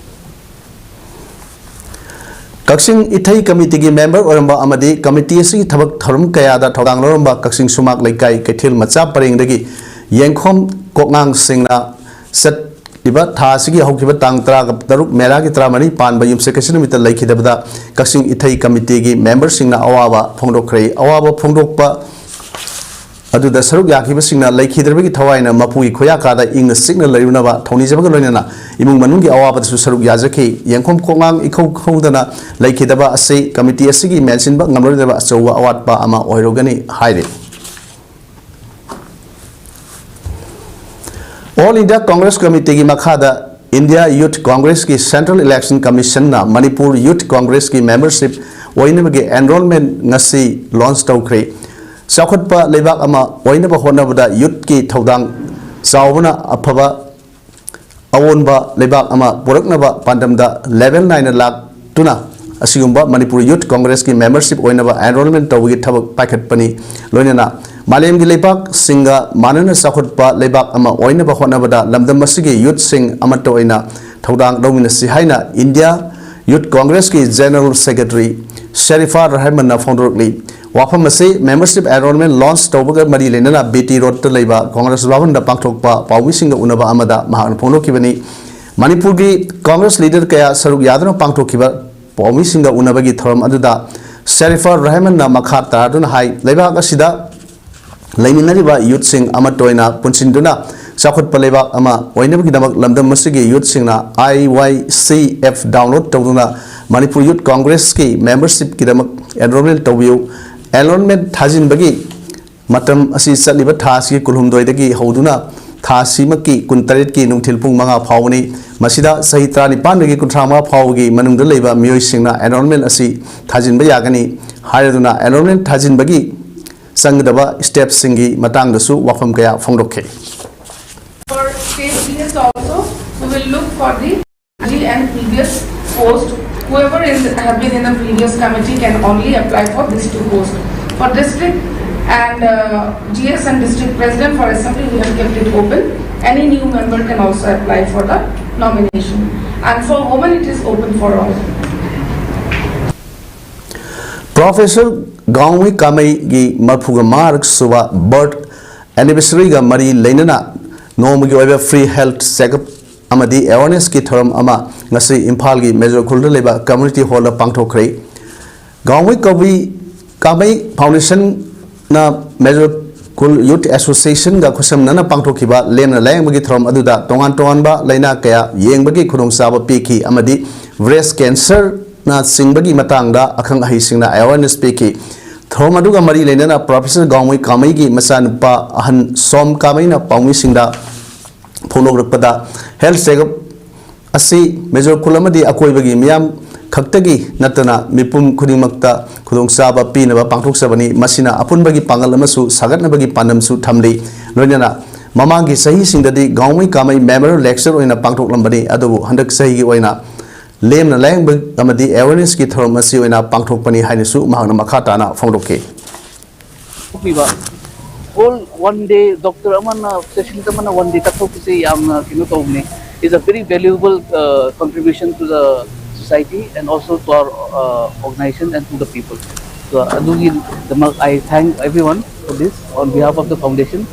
ꯀꯛꯆꯤꯡ ꯏꯊꯩ ꯀꯃꯤꯇꯤꯒꯤ ꯃꯦꯝꯕꯔ ꯑꯣꯏꯔꯝꯕ ꯑꯃꯗꯤ ꯀꯃꯤꯇꯤ ꯑꯁꯤꯒꯤ ꯊꯕꯛ ꯊꯧꯔꯝ ꯀꯌꯥꯗ ꯊꯧꯗꯥꯡ ꯂꯧꯔꯝꯕ ꯀꯛꯆꯤꯡ ꯁꯨꯃꯥꯛ ꯂꯩꯀꯥꯏ ꯀꯩꯊꯦꯜ ꯃꯆꯥ ꯄꯔꯦꯡꯗꯒꯤ ꯌꯦꯡꯈꯣꯝ ꯀꯣꯛꯉꯥꯡꯁꯤꯡꯅ ꯆꯠꯂꯤꯕ ꯊꯥ ꯑꯁꯤꯒꯤ ꯍꯧꯈꯤꯕ ꯇꯥꯡ ꯇꯔꯥꯇꯔꯨꯛ ꯃꯦꯂꯥꯒꯤ ꯇꯔꯥꯃꯔꯤ ꯄꯥꯟꯕ ꯌꯨꯝꯁꯀꯩꯁ ꯅꯨꯃꯤꯠꯇ ꯂꯩꯈꯤꯗꯕꯗ ꯀꯛꯆꯤꯡ ꯏꯊꯩ ꯀꯃꯤꯇꯤꯒꯤ ꯃꯦꯝꯕꯔꯁꯤꯡꯅ ꯑꯋꯥꯕ ꯐꯣꯡꯗꯣꯛꯈ꯭ꯔꯦ꯫ ꯑꯋꯥꯕ ꯐꯣꯡꯗꯣꯛꯄ ꯑꯗꯨꯗ ꯁꯔꯨꯛ ꯌꯥꯈꯤꯕꯁꯤꯡꯅ ꯂꯩꯈꯤꯗ꯭ꯔꯕꯒꯤ ꯊꯋꯥꯏꯅ ꯃꯄꯨꯒꯤ ꯈꯨꯌꯥꯀꯥꯗ ꯏꯪꯅ ꯆꯤꯛꯅ ꯂꯩꯔꯨꯅꯕ ꯊꯧꯅꯤꯖꯕꯒ ꯂꯣꯏꯅꯅ ꯏꯃꯨꯡ ꯃꯅꯨꯡꯒꯤ ꯑꯋꯥꯕꯗꯁꯨ ꯁꯔꯨꯛ ꯌꯥꯖꯈꯤ꯫ ꯌꯦꯡꯈꯣꯝ ꯀꯣꯛꯉꯥꯡ ꯏꯈꯧ ꯈꯧꯗꯅ ꯂꯩꯈꯤꯗꯕ ꯑꯁꯤ ꯀꯃꯤꯇꯤ ꯑꯁꯤꯒꯤ ꯃꯦꯟꯁꯤꯟꯕ ꯉꯝꯂꯔꯣꯏꯗꯕ ꯑꯆꯧꯕ ꯑꯋꯥꯠꯄ ꯑꯃ ꯑꯣꯏꯔꯨꯒꯅꯤ ꯍꯥꯏꯔꯤ꯫ All India Congress Committeeꯒꯤ ꯃꯈꯥꯗ India Youth Congressꯀꯤ Central Election Commissionꯅ Manipur Youth Congressꯀꯤ membership ꯑꯣꯏꯅꯕꯒꯤ enrollment ꯉꯁꯤ launch ꯇꯧꯈ꯭ꯔꯦ꯫ ꯆꯥꯎꯈꯠꯄ ꯂꯩꯕꯥꯛ ꯑꯃ ꯑꯣꯏꯅꯕ ꯍꯣꯠꯅꯕꯗ youthꯀꯤ ꯊꯧꯗꯥꯡ ꯆꯥꯎꯕꯅ ꯑꯐꯕ ꯑꯑꯣꯟꯕ ꯂꯩꯕꯥꯛ ꯑꯃ ꯄꯨꯔꯛꯅꯕ ꯄꯥꯟꯗꯝꯗ level ꯅꯥꯏꯅ ꯂꯥꯛꯇꯨꯅ ꯑꯁꯤꯒꯨꯝꯕ ꯃꯅꯤꯄꯨꯔ Youth Congressꯀꯤ membership ꯑꯣꯏꯅꯕ enrollment ꯇꯧꯕꯒꯤ ꯊꯕꯛ ꯄꯥꯏꯈꯠꯄꯅꯤ꯫ ꯂꯣꯏꯅꯅ ꯃꯥꯂꯦꯝꯒꯤ ꯂꯩꯕꯥꯛꯁꯤꯡꯒ ꯃꯥꯟꯅꯅ ꯆꯥꯎꯈꯠꯄ ꯂꯩꯕꯥꯛ ꯑꯃ ꯑꯣꯏꯅꯕ ꯍꯣꯠꯅꯕꯗ ꯂꯝꯗꯝ ꯑꯁꯤꯒꯤ ꯌꯨꯠꯁꯤꯡ ꯑꯃꯠꯇ ꯑꯣꯏꯅ ꯊꯧꯗꯥꯡ ꯂꯧꯃꯤꯟꯅꯁꯤ ꯍꯥꯏꯅ ꯏꯟꯗꯤꯌꯥ ꯌꯨꯠ ꯀꯣꯡꯒ꯭ꯔꯦꯁꯀꯤ ꯖꯦꯅꯔꯦꯜ ꯁꯦꯀ꯭ꯔꯦꯇꯔꯤ ꯁꯦꯔꯤꯐꯥ ꯔꯍꯃꯟꯅ ꯐꯣꯡꯗꯣꯔꯛꯂꯤ꯫ ꯋꯥꯐꯝ ꯑꯁꯤ ꯃꯦꯝꯕꯔꯁꯤꯞ ꯑꯦꯟꯔꯣꯜꯃꯦꯟ ꯂꯣꯟꯆ ꯇꯧꯕꯒ ꯃꯔꯤ ꯂꯩꯅꯅ ꯕꯤ ꯇꯤ ꯔꯣꯗꯇ ꯂꯩꯕ ꯀꯣꯡꯒ꯭ꯔꯦꯁ ꯚꯕꯟꯗ ꯄꯥꯡꯊꯣꯛꯄ ꯄꯥꯎꯃꯤꯁꯤꯡꯒ ꯎꯅꯕ ꯑꯃꯗ ꯃꯍꯥꯛꯅ ꯐꯣꯡꯗꯣꯛꯈꯤꯕꯅꯤ꯫ ꯃꯅꯤꯄꯨꯔꯒꯤ ꯀꯣꯡꯒ꯭ꯔꯦꯁ ꯂꯤꯗꯔ ꯀꯌꯥ ꯁꯔꯨꯛ ꯌꯥꯗꯨꯅ ꯄꯥꯡꯊꯣꯛꯈꯤꯕ ꯄꯥꯎꯃꯤꯁꯤꯡꯒ ꯎꯅꯕꯒꯤ ꯊꯧꯔꯝ ꯑꯗꯨꯗ ꯁꯦꯔꯤꯐꯥ ꯔꯍꯃꯟꯅ ꯃꯈꯥ ꯇꯥꯗꯨꯅ ꯍꯥꯏ, ꯂꯩꯕꯥꯛ ꯑꯁꯤꯗ ꯂꯩꯃꯤꯟꯅꯔꯤꯕ ꯌꯨꯠꯁꯤꯡ ꯑꯃꯠꯇ ꯑꯣꯏꯅ ꯄꯨꯟꯁꯤꯟꯗꯨꯅ ꯆꯥꯎꯈꯠꯄ ꯂꯩꯕꯥꯛ ꯑꯃ ꯑꯣꯏꯅꯕꯒꯤꯗꯃꯛ ꯂꯝꯗꯝ ꯑꯁꯤꯒꯤ ꯌꯨꯠꯁꯤꯡꯅ ꯑꯥꯏ ꯋꯥꯏ ꯁꯤ ꯑꯦꯐ ꯗꯥꯎꯟꯂꯣꯗ ꯇꯧꯗꯨꯅ ꯃꯅꯤꯄꯨꯔ ꯌꯨꯠ ꯀꯣꯡꯒ꯭ꯔꯦꯁꯀꯤ ꯃꯦꯝꯕꯔꯁꯤꯞꯀꯤꯗꯃꯛ ꯑꯦꯟꯔꯣꯜꯃꯦꯟ ꯇꯧꯕꯤꯌꯨ꯫ ꯑꯦꯟꯔꯣꯜꯃꯦꯟ ꯊꯥꯖꯤꯟꯕꯒꯤ ꯃꯇꯝ ꯑꯁꯤ ꯆꯠꯂꯤꯕ ꯊꯥ ꯑꯁꯤꯒꯤ ꯀꯨꯟꯍꯨꯝꯗꯣꯏꯗꯒꯤ ꯍꯧꯗꯨꯅ ꯊꯥ ꯑꯁꯤꯃꯛꯀꯤ ꯀꯨꯟꯇꯔꯦꯠꯀꯤ ꯅꯨꯡꯊꯤꯜ ꯄꯨꯡ ꯃꯉꯥ ꯐꯥꯎꯕꯅꯤ꯫ ꯃꯁꯤꯗ ꯆꯍꯤ ꯇꯔꯥꯅꯤꯄꯥꯟꯗꯒꯤ ꯀꯨꯟꯊ꯭ꯔꯥ ꯃꯉꯥ ꯐꯥꯎꯕꯒꯤ ꯃꯅꯨꯡꯗ ꯂꯩꯕ ꯃꯤꯑꯣꯏꯁꯤꯡꯅ ꯑꯦꯟꯔꯣꯜꯃꯦꯟ ꯑꯁꯤ ꯊꯥꯖꯤꯟꯕ ꯌꯥꯒꯅꯤ꯫ ꯍꯥꯏꯔꯗꯨꯅ ꯑꯦꯟꯔꯣꯜꯃꯦꯟ ꯊꯥꯖꯤꯟꯕꯒꯤ ꯆꯪꯒꯗꯕ ꯁ꯭ꯇꯦꯞꯁꯤꯡꯒꯤ ꯃꯇꯥꯡꯗꯁꯨ ꯋꯥꯐꯝ ꯀꯌꯥ ꯐꯣꯡꯗꯣꯛꯈꯤ꯫ For state G S also, we will look for the and previous post. Whoever is, have been in the previous committee can only apply for these two posts. For district and uh, G S and district president for assembly, we have kept it open. Any new member can also apply for the nomination. And for women, it is open for all. Professor Gaumi ꯀꯥꯃꯩꯒꯤ ꯃꯔꯐꯨꯒ ꯃꯉꯥꯔꯛ ꯁꯨꯕ birth ꯑꯦꯅꯤꯚꯔꯁꯔꯤꯒ ꯃꯔꯤ ꯂꯩꯅꯅ ꯅꯣꯡꯃꯒꯤ ꯑꯣꯏꯕ free health checkup ꯑꯃꯗꯤ ꯑꯦꯋꯥꯔꯅꯦꯁꯀꯤ ꯊꯧꯔꯝ ꯑꯃ ꯉꯁꯤ ꯏꯝꯐꯥꯜꯒꯤ ꯃꯦꯖꯣꯔ ꯈꯨꯜꯗ ꯂꯩꯕ ꯀꯝꯃ꯭ꯌꯨꯅꯤꯇꯤ ꯍꯣꯜꯗ ꯄꯥꯡꯊꯣꯛꯈ꯭ꯔꯦ꯫ ꯒꯥꯎꯃꯩ ꯀꯕꯤ ꯀꯥꯃꯩ ꯐꯥꯎꯟꯗꯦꯁꯟꯅ ꯃꯦꯖꯣꯔ ꯈꯨꯜ ꯌꯨꯠ ꯑꯦꯁꯣꯁꯤꯌꯦꯁꯟꯒ ꯈꯨꯠꯁꯝꯅꯅ ꯄꯥꯡꯊꯣꯛꯈꯤꯕ ꯂꯦꯝꯅ ꯂꯥꯌꯦꯡꯕꯒꯤ ꯊꯧꯔꯝ ꯑꯗꯨꯗ ꯇꯣꯉꯥꯟ ꯇꯣꯉꯥꯟꯕ ꯂꯥꯏꯅꯥ ꯀꯌꯥ ꯌꯦꯡꯕꯒꯤ ꯈꯨꯗꯣꯡꯆꯥꯕ ꯄꯤꯈꯤ ꯑꯃꯗꯤ ꯕ꯭ꯔꯦꯁ ꯀꯦꯟꯁꯔꯅ ꯆꯤꯡꯕꯒꯤ ꯃꯇꯥꯡꯗ ꯑꯈꯪ ꯑꯍꯩꯁꯤꯡꯅ ꯑꯦꯋꯥꯔꯅꯦꯁ ꯄꯤꯈꯤ꯫ ꯊꯧꯔꯝ ꯑꯗꯨꯒ ꯃꯔꯤ ꯂꯩꯅꯅ ꯄ꯭ꯔꯣꯐꯦꯁꯔ ꯒꯥꯎꯃꯩ ꯀꯥꯃꯩꯒꯤ ꯃꯆꯥꯅꯨꯄꯥ ꯑꯍꯟ ꯁꯣꯝ ꯀꯥꯃꯩꯅ ꯄꯥꯎꯃꯤꯁꯤꯡꯗ ꯐꯣꯡꯗꯣꯛꯂꯛꯄꯗ, ꯍꯦꯜꯊ ꯆꯦꯛꯑꯞ ꯑꯁꯤ ꯃꯦꯖꯣꯔ ꯈꯨꯜ ꯑꯃꯗꯤ ꯑꯀꯣꯏꯕꯒꯤ ꯃꯤꯌꯥꯝ ꯈꯛꯇꯒꯤ ꯅꯠꯇꯅ ꯃꯤꯄꯨꯝ ꯈꯨꯗꯤꯡꯃꯛꯇ ꯈꯨꯗꯣꯡꯆꯥꯕ ꯄꯤꯅꯕ ꯄꯥꯡꯊꯣꯛꯆꯕꯅꯤ꯫ ꯃꯁꯤꯅ ꯑꯄꯨꯟꯕꯒꯤ ꯄꯥꯡꯒꯜ ꯑꯃꯁꯨ ꯁꯥꯒꯠꯅꯕꯒꯤ ꯄꯥꯟꯗꯝꯁꯨ ꯊꯝꯂꯤ꯫ ꯂꯣꯏꯅꯅ ꯃꯃꯥꯡꯒꯤ ꯆꯍꯤꯁꯤꯡꯗꯗꯤ ꯒꯥꯎꯃꯩ ꯀꯥꯃꯩ ꯃꯦꯃꯣꯔꯤꯌꯦꯜ ꯂꯦꯛꯆꯔ ꯑꯣꯏꯅ ꯄꯥꯡꯊꯣꯛꯂꯝꯕꯅꯤ, ꯑꯗꯨꯕꯨ ꯍꯟꯗꯛ ꯆꯍꯤꯒꯤ ꯑꯣꯏꯅ ꯂꯦꯝꯅ ꯂꯥꯌꯦꯡꯕ ꯑꯃꯗꯤ ꯑꯦꯋꯥꯔꯅꯦꯁꯀꯤ ꯊꯧꯔꯝ ꯑꯁꯤ ꯑꯣꯏꯅ ꯄꯥꯡꯊꯣꯛꯄꯅꯤ ꯍꯥꯏꯅꯁꯨ ꯃꯍꯥꯛꯅ ꯃꯈꯥ ꯇꯥꯅ ꯐꯣꯡꯗꯣꯛꯈꯤ꯫ ꯊꯣꯛꯂꯤꯕ Whole one day doctor ꯑꯃꯅ, specialist ꯑꯃꯅ one day ꯇꯥꯛꯊꯣꯛꯄꯁꯦ ꯌꯥꯝꯅ ꯀꯩꯅꯣ ꯇꯧꯕꯅꯦ. Is a very valuable uh, contribution to the society and also to our uh, organization and to the people. So ꯑꯗꯨꯒꯤꯗꯃꯛ I thank everyone for this on behalf of the foundation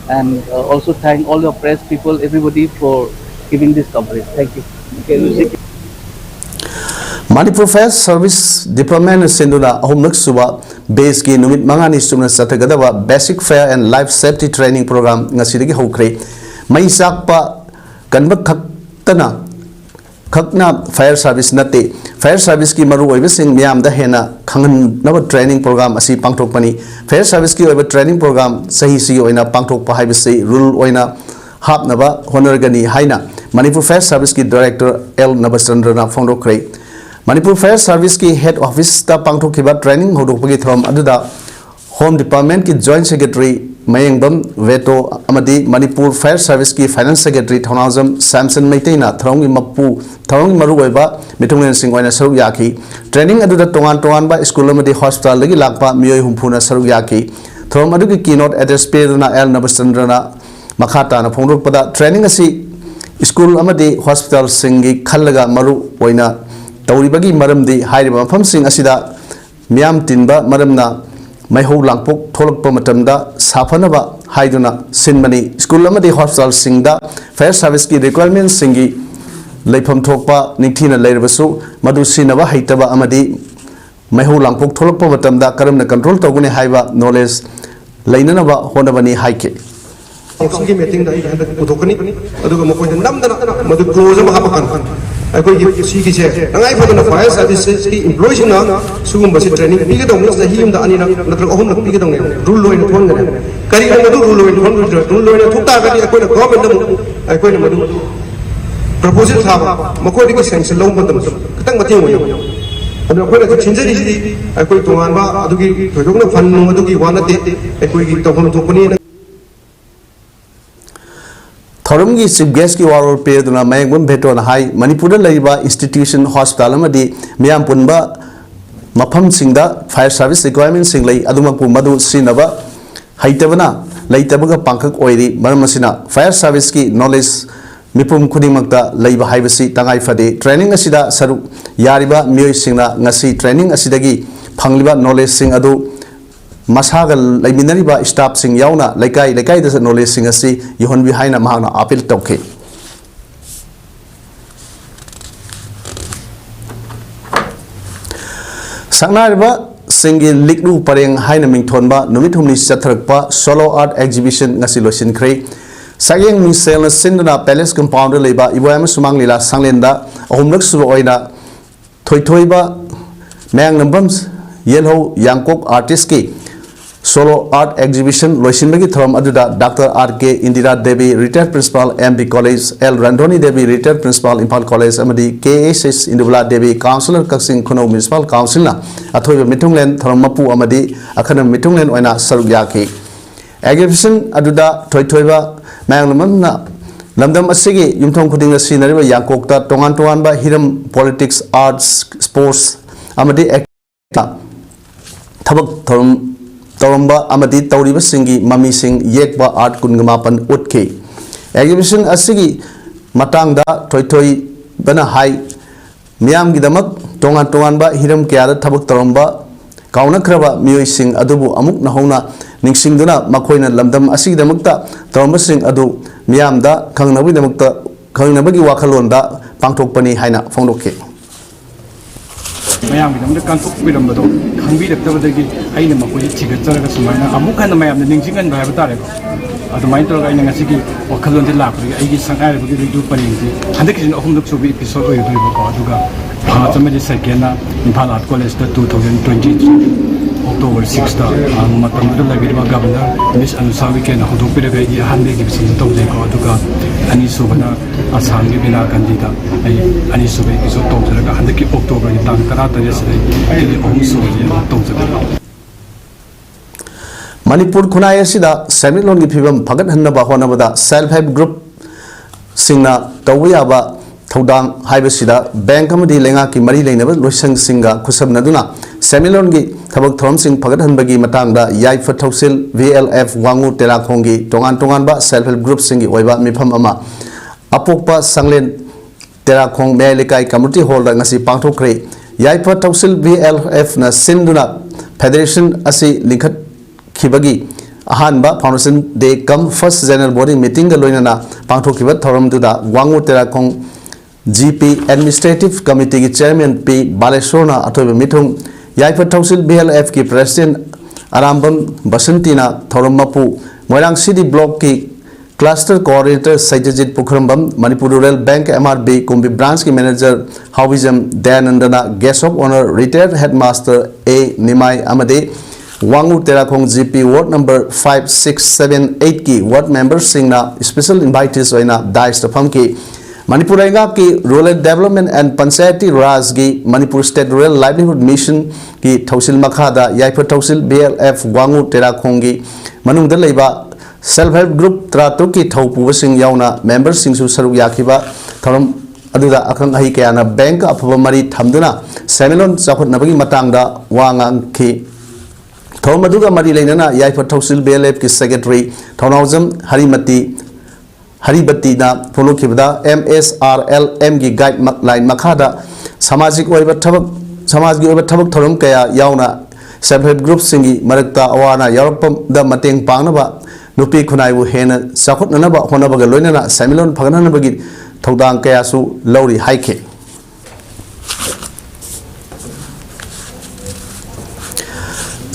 and uh, also thank all your press people, everybody for giving this coverage. Thank you. Manipur Fire Service Department ꯁꯤꯟꯗꯨꯅ ꯑꯍꯨꯝꯂꯛ ꯁꯨꯕ batch ꯀꯤ ꯅꯨꯃꯤꯠ ꯃꯉꯥꯅꯤ ꯆꯨꯞꯅ ꯆꯠꯊꯒꯗꯕ Basic Fire and Life Safety Training Program ꯉꯁꯤꯗꯒꯤ ꯍꯧꯈ꯭ꯔꯦ꯫ ꯃꯩ ꯆꯥꯛꯄ ꯀꯟꯕ ꯈꯛꯇꯅ ꯈꯛꯅ fire service ꯅꯠꯇꯦ꯫ Fire service ꯀꯤ ꯃꯔꯨꯑꯣꯏꯕꯁꯤꯡ ꯃꯤꯌꯥꯝꯗ ꯍꯦꯟꯅ ꯈꯪꯍꯟꯅꯕ training program ꯑꯁꯤ ꯄꯥꯡꯊꯣꯛꯄꯅꯤ꯫ Fire service ꯀꯤ ꯑꯣꯏꯕ training program ꯆꯍꯤꯁꯤꯒꯤ ꯑꯣꯏꯅ ꯄꯥꯡꯊꯣꯛꯄ ꯍꯥꯏꯕꯁꯤ rule ꯑꯣꯏꯅ ꯍꯥꯞꯅꯕ ꯍꯣꯠꯅꯔꯒꯅꯤ ꯍꯥꯏꯅ Manipur Fire Service ꯀꯤ Director L ꯅꯕꯆꯟꯗ꯭ꯔꯅ ꯐꯣꯡꯗꯣꯛꯈ꯭ꯔꯦ꯫ Manipur Fire Service ꯀꯤ head office ꯇ ꯄꯥꯡꯊꯣꯛꯈꯤꯕ training ꯍꯧꯗꯣꯛꯄꯒꯤ ꯊꯧꯔꯝ ꯑꯗꯨꯗ Home Department ꯀꯤ Joint Secretary ꯃꯌꯦꯡꯕꯝ ꯚꯦꯇꯣ ꯑꯃꯗꯤ Manipur Fire Service ꯀꯤ Finance Secretary ꯊꯧꯅꯥꯎꯖꯝ ꯁꯥꯝꯁꯟ ꯃꯩꯇꯩꯅ ꯊꯧꯔꯝꯒꯤ ꯃꯄꯨ ꯊꯧꯔꯝꯒꯤ ꯃꯔꯨꯑꯣꯏꯕ ꯃꯤꯊꯨꯡꯂꯦꯟꯁꯤꯡ ꯑꯣꯏꯅ ꯁꯔꯨꯛ ꯌꯥꯈꯤ꯫ Training ꯑꯗꯨꯗ ꯇꯣꯉꯥꯟ ꯇꯣꯉꯥꯟꯕ school ꯑꯃꯗꯤ hospital ꯗꯒꯤ ꯂꯥꯛꯄ ꯃꯤꯑꯣꯏ ꯍꯨꯝꯐꯨꯅ ꯁꯔꯨꯛ ꯌꯥꯈꯤ꯫ ꯊꯧꯔꯝ ꯑꯗꯨꯒꯤ keynote address ꯄꯤꯗꯨꯅ L ꯅꯕꯆꯟꯗ꯭ꯔꯅ ꯃꯈꯥ ꯇꯥꯅ ꯐꯣꯡꯗꯣꯔꯛꯄꯗ, training ꯑꯁꯤ school ꯑꯃꯗꯤ hospital ꯁꯤꯡꯒꯤ ꯈꯜꯂꯒ ꯃꯔꯨ ꯑꯣꯏꯅ ꯇꯧꯔꯤꯕꯒꯤ ꯃꯔꯝꯗꯤ ꯍꯥꯏꯔꯤꯕ ꯃꯐꯝꯁꯤꯡ ꯑꯁꯤꯗ ꯃꯤꯌꯥꯝ ꯇꯤꯟꯕ ꯃꯔꯝꯅ ꯃꯩꯍꯧ ꯂꯥꯡꯄꯣꯛ ꯊꯣꯛꯂꯛꯄ ꯃꯇꯝꯗ ꯁꯥꯐꯅꯕ ꯍꯥꯏꯗꯨꯅ ꯁꯤꯟꯕꯅꯤ꯫ School ꯑꯃꯗꯤ hospital ꯁꯤꯡꯗ fire service ꯀꯤ requirement ꯁꯤꯡꯒꯤ ꯂꯩꯐꯝ ꯊꯣꯛꯄ ꯅꯤꯡꯊꯤꯅ ꯂꯩꯔꯕꯁꯨ, ꯃꯗꯨ ꯁꯤꯖꯤꯟꯅꯕ ꯍꯩꯇꯕ ꯑꯃꯗꯤ ꯃꯩꯍꯧ ꯂꯥꯡꯄꯣꯛ ꯊꯣꯛꯂꯛꯄ ꯃꯇꯝꯗ ꯀꯔꯝꯅ control ꯇꯧꯒꯅꯤ ꯍꯥꯏꯕ knowledge ꯂꯩꯅꯅꯕ ꯍꯣꯠꯅꯕꯅꯤ ꯍꯥꯏꯈꯤ꯫ Council ꯒꯤ meeting ꯗ ꯑꯩ ꯍꯟꯗꯛ ꯄꯨꯊꯣꯛꯀꯅꯤ꯫ ꯑꯗꯨꯒ ꯃꯈꯣꯏꯗ ꯅꯝꯗꯅ ꯃꯗꯨ clause ꯑꯃ ꯍꯥꯞꯄꯛꯀꯅꯤ꯫ ꯑꯩꯈꯣꯏꯒꯤ ꯁꯤꯒꯤꯁꯦ ꯇꯉꯥꯏ ꯐꯗꯅ fire services ꯀꯤ employee ꯁꯤꯡꯅ ꯁꯤꯒꯨꯝꯕꯁꯦ training ꯄꯤꯒꯗꯧꯅꯤ, ꯆꯍꯤ ꯑꯃꯗ ꯑꯅꯤꯔꯛ ꯅꯠꯇ꯭ꯔꯒ ꯑꯍꯨꯝꯂꯛ ꯄꯤꯒꯗꯧꯅꯦ, rule ꯑꯣꯏꯅ ꯊꯣꯛꯍꯟꯒꯅꯤ꯫ ꯀꯔꯤꯒꯤꯅꯣ ꯃꯗꯨ rule ꯑꯣꯏꯅ ꯊꯣꯛꯍꯟꯗꯣꯏꯁꯦ? Rule ꯑꯣꯏꯅ ꯊꯣꯛ ꯇꯥꯔꯒꯗꯤ ꯑꯩꯈꯣꯏꯅ government ꯗ ꯑꯃꯨꯛ ꯑꯩꯈꯣꯏꯅ ꯃꯗꯨ proposal ꯊꯥꯕ, ꯃꯈꯣꯏꯗꯒꯤ sanction ꯂꯧꯕ ꯃꯇꯝꯗ ꯈꯤꯇꯪ ꯃꯇꯦꯡ ꯑꯣꯏꯅꯤ꯫ ꯑꯗꯨꯅ ꯑꯩꯈꯣꯏꯅ ꯊꯤꯟꯖꯔꯤꯁꯤꯗꯤ ꯑꯩꯈꯣꯏ ꯇꯣꯉꯥꯟꯕ ꯑꯗꯨꯒꯤ ꯊꯣꯏꯗꯣꯛꯅ fund ꯅꯨꯡ ꯑꯗꯨꯒꯤ ꯋꯥ ꯅꯠꯇꯦ, ꯑꯩꯈꯣꯏꯒꯤ ꯇꯧꯐꯝ ꯊꯣꯛꯄꯅꯦꯅ꯫ ꯊꯧꯔꯝꯒꯤ chief guest ꯀꯤ ꯋꯥꯔꯣꯜ ꯄꯤꯔꯗꯨꯅ ꯃꯌꯦꯡꯕꯝ ꯚꯦꯇꯣꯅ ꯍꯥꯏ, ꯃꯅꯤꯄꯨꯔꯗ ꯂꯩꯔꯤꯕ institution, hospital ꯑꯃꯗꯤ ꯃꯤꯌꯥꯝ ꯄꯨꯟꯕ ꯃꯐꯝꯁꯤꯡꯗ fire service requirement ꯁꯤꯡ ꯂꯩ, ꯑꯗꯨꯃꯛꯄꯨ ꯃꯗꯨ ꯁꯤꯖꯤꯟꯅꯕ ꯍꯩꯇꯕꯅ ꯂꯩꯇꯕꯒ ꯄꯥꯡꯈꯛ ꯑꯣꯏꯔꯤ꯫ ꯃꯔꯝ ꯑꯁꯤꯅ fire service ꯀꯤ knowledge ꯃꯤꯄꯨꯝ ꯈꯨꯗꯤꯡꯃꯛꯇ ꯂꯩꯕ ꯍꯥꯏꯕꯁꯤ ꯇꯉꯥꯏ ꯐꯗꯦ꯫ Training ꯑꯁꯤꯗ ꯁꯔꯨꯛ ꯌꯥꯔꯤꯕ ꯃꯤꯑꯣꯏꯁꯤꯡꯅ ꯉꯁꯤ training ꯑꯁꯤꯗꯒꯤ ꯐꯪꯂꯤꯕ knowledge ꯁꯤꯡ ꯑꯗꯨ ꯃꯁꯥꯒ ꯂꯩꯃꯤꯟꯅꯔꯤꯕ staff ꯁꯤꯡ ꯌꯥꯎꯅ ꯂꯩꯀꯥꯏ ꯂꯩꯀꯥꯏꯗ knowledge ꯁꯤꯡ ꯑꯁꯤ ꯌꯧꯍꯟꯕꯤꯌꯨ ꯍꯥꯏꯅ ꯃꯍꯥꯛꯅ appeal ꯇꯧꯈꯤ꯫ ꯁꯛꯅꯥꯏꯔꯕꯁꯤꯡꯒꯤ ꯂꯤꯛꯂꯨ ꯄꯔꯦꯡ ꯍꯥꯏꯅ ꯃꯤꯡꯊꯣꯟꯕ ꯅꯨꯃꯤꯠ ꯍꯨꯝꯅꯤ ꯆꯠꯊꯔꯛꯄ Solo Art Exhibition ꯉꯁꯤ ꯂꯣꯏꯁꯤꯟꯈ꯭ꯔꯦ꯫ ꯁꯛꯌꯦꯡ ꯃꯤꯡꯁꯦꯜꯅ ꯁꯤꯟꯗꯨꯅ Palace Compound ꯗ ꯂꯩꯕ ꯏꯕꯣꯌꯥꯏꯃ ꯁꯨꯃꯥꯡ ꯂꯤꯂꯥ ꯁꯪꯂꯦꯟꯗ ꯑꯍꯨꯝꯂꯛ ꯁꯨꯕ ꯑꯣꯏꯅ ꯊꯣꯏꯊꯣꯏꯕ ꯃꯌꯥꯡꯂꯝꯕꯝ ꯌꯦꯜꯍꯧ ꯌꯥꯡꯀꯣꯛ artist ꯀꯤ Solo Art Exhibition ꯂꯣꯏꯁꯤꯟꯕꯒꯤ ꯊꯧꯔꯝ ꯑꯗꯨꯗ Doctor R K Indira Devi, Retired Principal, M B College, L Randhoni Devi, Retired Principal, Imphal College, ꯑꯃꯗꯤ K S S Indubala Devi, Councillor, ꯀꯛꯆꯤꯡ ꯈꯨꯅꯧ Municipal Council ꯅ ꯑꯊꯣꯏꯕ ꯃꯤꯊꯨꯡꯂꯦꯟ ꯊꯧꯔꯝ ꯃꯄꯨ ꯑꯃꯗꯤ ꯑꯈꯟꯅꯕ ꯃꯤꯊꯨꯡꯂꯦꯟ ꯑꯣꯏꯅ ꯁꯔꯨꯛ ꯌꯥꯈꯤ꯫ Exhibition ꯑꯗꯨꯗ ꯊꯣꯏꯊꯣꯏꯕ ꯃꯌꯥꯡꯂꯝꯕꯝꯅ ꯂꯝꯗꯝ ꯑꯁꯤꯒꯤ ꯌꯨꯝꯊꯣꯡ ꯈꯨꯗꯤꯡꯗ ꯁꯤꯖꯤꯟꯅꯔꯤꯕ ꯌꯥꯡꯀꯣꯛꯇ ꯇꯣꯉꯥꯟ ꯇꯣꯉꯥꯟꯕ ꯍꯤꯔꯝ, politics, arts, sports, ꯑꯃꯗꯤ ꯊꯕꯛ ꯊꯧꯔꯝ ꯇꯧꯔꯝꯕ ꯑꯃꯗꯤ ꯇꯧꯔꯤꯕꯁꯤꯡꯒꯤ ꯃꯃꯤꯁꯤꯡ ꯌꯦꯛꯄ art ꯀꯨꯟꯒ ꯃꯥꯄꯟ ꯎꯠꯈꯤ꯫ Exhibition ꯑꯁꯤꯒꯤ ꯃꯇꯥꯡꯗ ꯊꯣꯏꯊꯣꯏꯕꯅ ꯍꯥꯏ, ꯃꯤꯌꯥꯝꯒꯤꯗꯃꯛ ꯇꯣꯉꯥꯟ ꯇꯣꯉꯥꯟꯕ ꯍꯤꯔꯝ ꯀꯌꯥꯗ ꯊꯕꯛ ꯇꯧꯔꯝꯕ ꯀꯥꯎꯅꯈ꯭ꯔꯕ ꯃꯤꯑꯣꯏꯁꯤꯡ ꯑꯗꯨꯕꯨ ꯑꯃꯨꯛ ꯅꯧꯍꯧꯅ ꯅꯤꯡꯁꯤꯡꯗꯨꯅ ꯃꯈꯣꯏꯅ ꯂꯝꯗꯝ ꯑꯁꯤꯒꯤꯗꯃꯛꯇ ꯇꯧꯔꯝꯕꯁꯤꯡ ꯑꯗꯨ ꯃꯤꯌꯥꯝꯗ ꯈꯪꯅꯕꯒꯤꯗꯃꯛꯇ, ꯈꯪꯅꯕꯒꯤ ꯋꯥꯈꯜꯂꯣꯟꯗ ꯄꯥꯡꯊꯣꯛꯄꯅꯤ ꯍꯥꯏꯅ ꯐꯣꯡꯗꯣꯛꯈꯤ꯫ ꯃꯌꯥꯝꯒꯤꯗꯃꯛꯇ ꯀꯥꯡꯊꯣꯛꯄꯤꯔꯝꯕꯗꯣ ꯈꯪꯕꯤꯔꯛꯇꯕꯗꯒꯤ ꯑꯩꯅ ꯃꯈꯣꯏꯁꯦ ꯊꯤꯒꯠꯆꯔꯒ ꯁꯨꯃꯥꯏꯅ ꯑꯃꯨꯛ ꯍꯟꯅ ꯃꯌꯥꯝꯗ ꯅꯤꯡꯁꯤꯡꯍꯟꯕ ꯍꯥꯏꯕ ꯇꯥꯔꯦꯀꯣ꯫ ꯑꯗꯨꯃꯥꯏꯅ ꯇꯧꯔꯒ ꯑꯩꯅ ꯉꯁꯤꯒꯤ ꯋꯥꯈꯜꯂꯣꯟꯁꯦ ꯂꯥꯛꯄꯗꯒꯤ ꯑꯩꯒꯤ ꯁꯛꯅꯥꯏꯔꯕꯒꯤ ꯂꯤꯛꯂꯨ ꯄꯔꯦꯡꯁꯤ ꯍꯟꯗꯛꯀꯤꯁꯤꯅ ꯑꯍꯨꯝꯂꯛ ꯁꯨꯕ episode ꯑꯣꯏꯒꯗꯣꯏꯕꯀꯣ꯫ ꯑꯗꯨꯒ first ꯑꯃꯗꯤ second ꯅ ꯏꯝꯐꯥꯜ Art College ꯇ two thousand twenty three October six ꯇ, ꯑ, ꯃꯇꯝꯗꯨꯗ ꯂꯩꯕꯤꯔꯤꯕ Governor Miss ꯑꯅꯨꯁꯥ ꯎꯏꯀꯦꯟꯅ ꯍꯧꯗꯣꯛꯄꯤꯔꯒ ꯑꯩꯒꯤ ꯑꯍꯥꯟꯕ exhibition ꯁꯤ ꯇꯧꯖꯩꯀꯣ꯫ ꯑꯗꯨꯒ ꯑꯅꯤꯁꯨꯕꯅ ꯑꯁꯥꯝꯒꯤ ꯕꯤꯅꯥꯀꯟꯗꯤꯗ ꯑꯩ ꯑꯅꯤꯁꯨꯕ episode ꯇꯧꯖꯔꯒ ꯍꯟꯗꯛꯀꯤ October ꯒꯤ ꯇꯥꯡ ꯇꯔꯥꯇꯔꯦꯠ ꯁꯤꯗ ꯑꯩꯒꯤ ꯑꯍꯨꯝꯁꯨꯕꯁꯤ ꯇꯧꯖꯒꯅꯤ꯫ ꯃꯅꯤꯄꯨꯔ ꯈꯨꯟꯅꯥꯏ ꯑꯁꯤꯗ ꯁꯦꯟꯃꯤꯠꯂꯣꯟꯒꯤ ꯐꯤꯕꯝ ꯐꯒꯠꯍꯟꯅꯕ ꯍꯣꯠꯅꯕꯗ self help group ꯁꯤꯡꯅ ꯇꯧꯕ ꯌꯥꯕ ꯊꯧꯗꯥꯡ ꯍꯥꯏꯕꯁꯤꯗ bank ꯑꯃꯗꯤ ꯂꯩꯉꯥꯛꯀꯤ ꯃꯔꯤ ꯂꯩꯅꯕ ꯂꯣꯏꯁꯪꯁꯤꯡꯒ ꯈꯨꯠꯁꯝꯅꯗꯨꯅ ꯁꯦꯟꯃꯤꯠꯂꯣꯟꯒꯤ ꯊꯕꯛ ꯊꯧꯔꯝꯁꯤꯡ ꯐꯒꯠꯍꯟꯕꯒꯤ ꯃꯇꯥꯡꯗ ꯌꯥꯏꯐ ꯊꯧꯁꯤꯜ V L F ꯋꯥꯉꯨ ꯇꯦꯔꯥꯈꯣꯡꯒꯤ ꯇꯣꯉꯥꯟ ꯇꯣꯉꯥꯟꯕ self help group ꯁꯤꯡꯒꯤ ꯑꯣꯏꯕ ꯃꯤꯐꯝ ꯑꯃ ꯑꯄꯣꯛꯄ ꯁꯪꯂꯦꯟ ꯇꯦꯔꯥꯈꯣꯡ ꯃꯌꯥꯏ ꯂꯩꯀꯥꯏ community hall ꯗ ꯉꯁꯤ ꯄꯥꯡꯊꯣꯛꯈ꯭ꯔꯦ꯫ ꯌꯥꯏꯐ ꯊꯧꯁꯤꯜ V L F ꯅ ꯁꯤꯟꯗꯨꯅ federation ꯑꯁꯤ ꯂꯤꯡꯈꯠꯈꯤꯕꯒꯤ ꯑꯍꯥꯟꯕ foundation day cum first general body meeting ꯒ ꯂꯣꯏꯅꯅ ꯄꯥꯡꯊꯣꯛꯈꯤꯕ ꯊꯧꯔꯝꯗꯨꯗ ꯋꯥꯉꯨ ꯇꯦꯔꯥꯈꯣꯡ G P Administrative Committee ꯒꯤ Chairman P ꯕꯥꯂꯦꯁꯣꯔꯅ ꯑꯊꯣꯏꯕ ꯃꯤꯊꯨꯡ, ꯌꯥꯏꯐ ꯊꯧꯁꯤꯜ V L F ꯀꯤ President ꯑꯔꯥꯝꯕꯝ ꯕꯁꯟꯇꯤꯅ ꯊꯧꯔꯝ ꯃꯄꯨ, ꯃꯣꯏꯔꯥꯡ City Block ꯀꯤ Cluster Coordinator ꯁꯩꯇꯖꯤꯠ ꯄꯨꯈ꯭ꯔꯝꯕꯝ, Manipur Rural Bank M R B ꯀꯨꯝꯕꯤ branch ꯀꯤ Manager ꯍꯥꯎꯕꯤꯖꯝ ꯗꯌꯥꯅꯟꯗꯅ Guest of Honour Retired Headmaster A ꯅꯤꯃꯥꯏ ꯑꯃꯗꯤ ꯋꯥꯉꯨ ꯇꯦꯔꯥꯈꯣꯡ G P Ward number five, six, seven, eight ꯀꯤ ward member ꯁꯤꯡꯅ special invitees ꯑꯣꯏꯅ dais ꯇ ꯐꯝꯈꯤ꯫ ꯃꯅꯤꯄꯨꯔ ꯂꯩꯉꯥꯛꯀꯤ Rural Development and Panchayati Raj ꯒꯤ Manipur State Rural Livelihood Mission ꯒꯤ ꯊꯧꯁꯤꯜ ꯃꯈꯥꯗ ꯌꯥꯏꯐ ꯊꯧꯁꯤꯜ V L F ꯋꯥꯉꯨ ꯇꯦꯔꯥꯈꯣꯡꯒꯤ ꯃꯅꯨꯡꯗ ꯂꯩꯕ self help group ꯇꯔꯥꯇꯔꯨꯛꯀꯤ ꯊꯧ ꯄꯨꯕꯁꯤꯡ ꯌꯥꯎꯅ member ꯁꯤꯡꯁꯨ ꯁꯔꯨꯛ ꯌꯥꯈꯤꯕ ꯊꯧꯔꯝ ꯑꯗꯨꯗ ꯑꯈꯪ ꯑꯍꯩ ꯀꯌꯥꯅ bank ꯀ ꯑꯐꯕ ꯃꯔꯤ ꯊꯝꯗꯨꯅ ꯁꯦꯟꯃꯤꯠꯂꯣꯟ ꯆꯥꯎꯈꯠꯅꯕꯒꯤ ꯃꯇꯥꯡꯗ ꯋꯥ ꯉꯥꯡꯈꯤ꯫ ꯊꯧꯔꯝ ꯑꯗꯨꯒ ꯃꯔꯤ ꯂꯩꯅꯅ ꯌꯥꯏꯐ ꯊꯧꯁꯤꯜ V L F ꯀꯤ Secretary ꯊꯧꯅꯥꯎꯖꯝ ꯍꯔꯤꯃꯇꯤ, ꯍꯔꯤꯕꯇꯤꯅ ꯐꯣꯡꯗꯣꯛꯈꯤꯕꯗ, M S R L M ꯒꯤ guide ꯃ-, line ꯃꯈꯥꯗ ꯁꯃꯥꯖꯤꯛ ꯑꯣꯏꯕ ꯊꯕꯛ, ꯁꯃꯥꯖꯒꯤ ꯑꯣꯏꯕ ꯊꯕꯛ ꯊꯧꯔꯝ ꯀꯌꯥ ꯌꯥꯎꯅ self help group ꯁꯤꯡꯒꯤ ꯃꯔꯛꯇ ꯑꯋꯥ ꯑꯅꯥ ꯌꯥꯎꯔꯛꯄꯗ ꯃꯇꯦꯡ ꯄꯥꯡꯅꯕ, ꯅꯨꯄꯤ ꯈꯨꯟꯅꯥꯏꯕꯨ ꯍꯦꯟꯅ ꯆꯥꯎꯈꯠꯅꯅꯕ ꯍꯣꯠꯅꯕꯒ ꯂꯣꯏꯅꯅ ꯁꯦꯟꯃꯤꯠꯂꯣꯟ ꯐꯒꯠꯍꯟꯅꯕꯒꯤ ꯊꯧꯗꯥꯡ ꯀꯌꯥꯁꯨ ꯂꯧꯔꯤ ꯍꯥꯏꯈꯤ꯫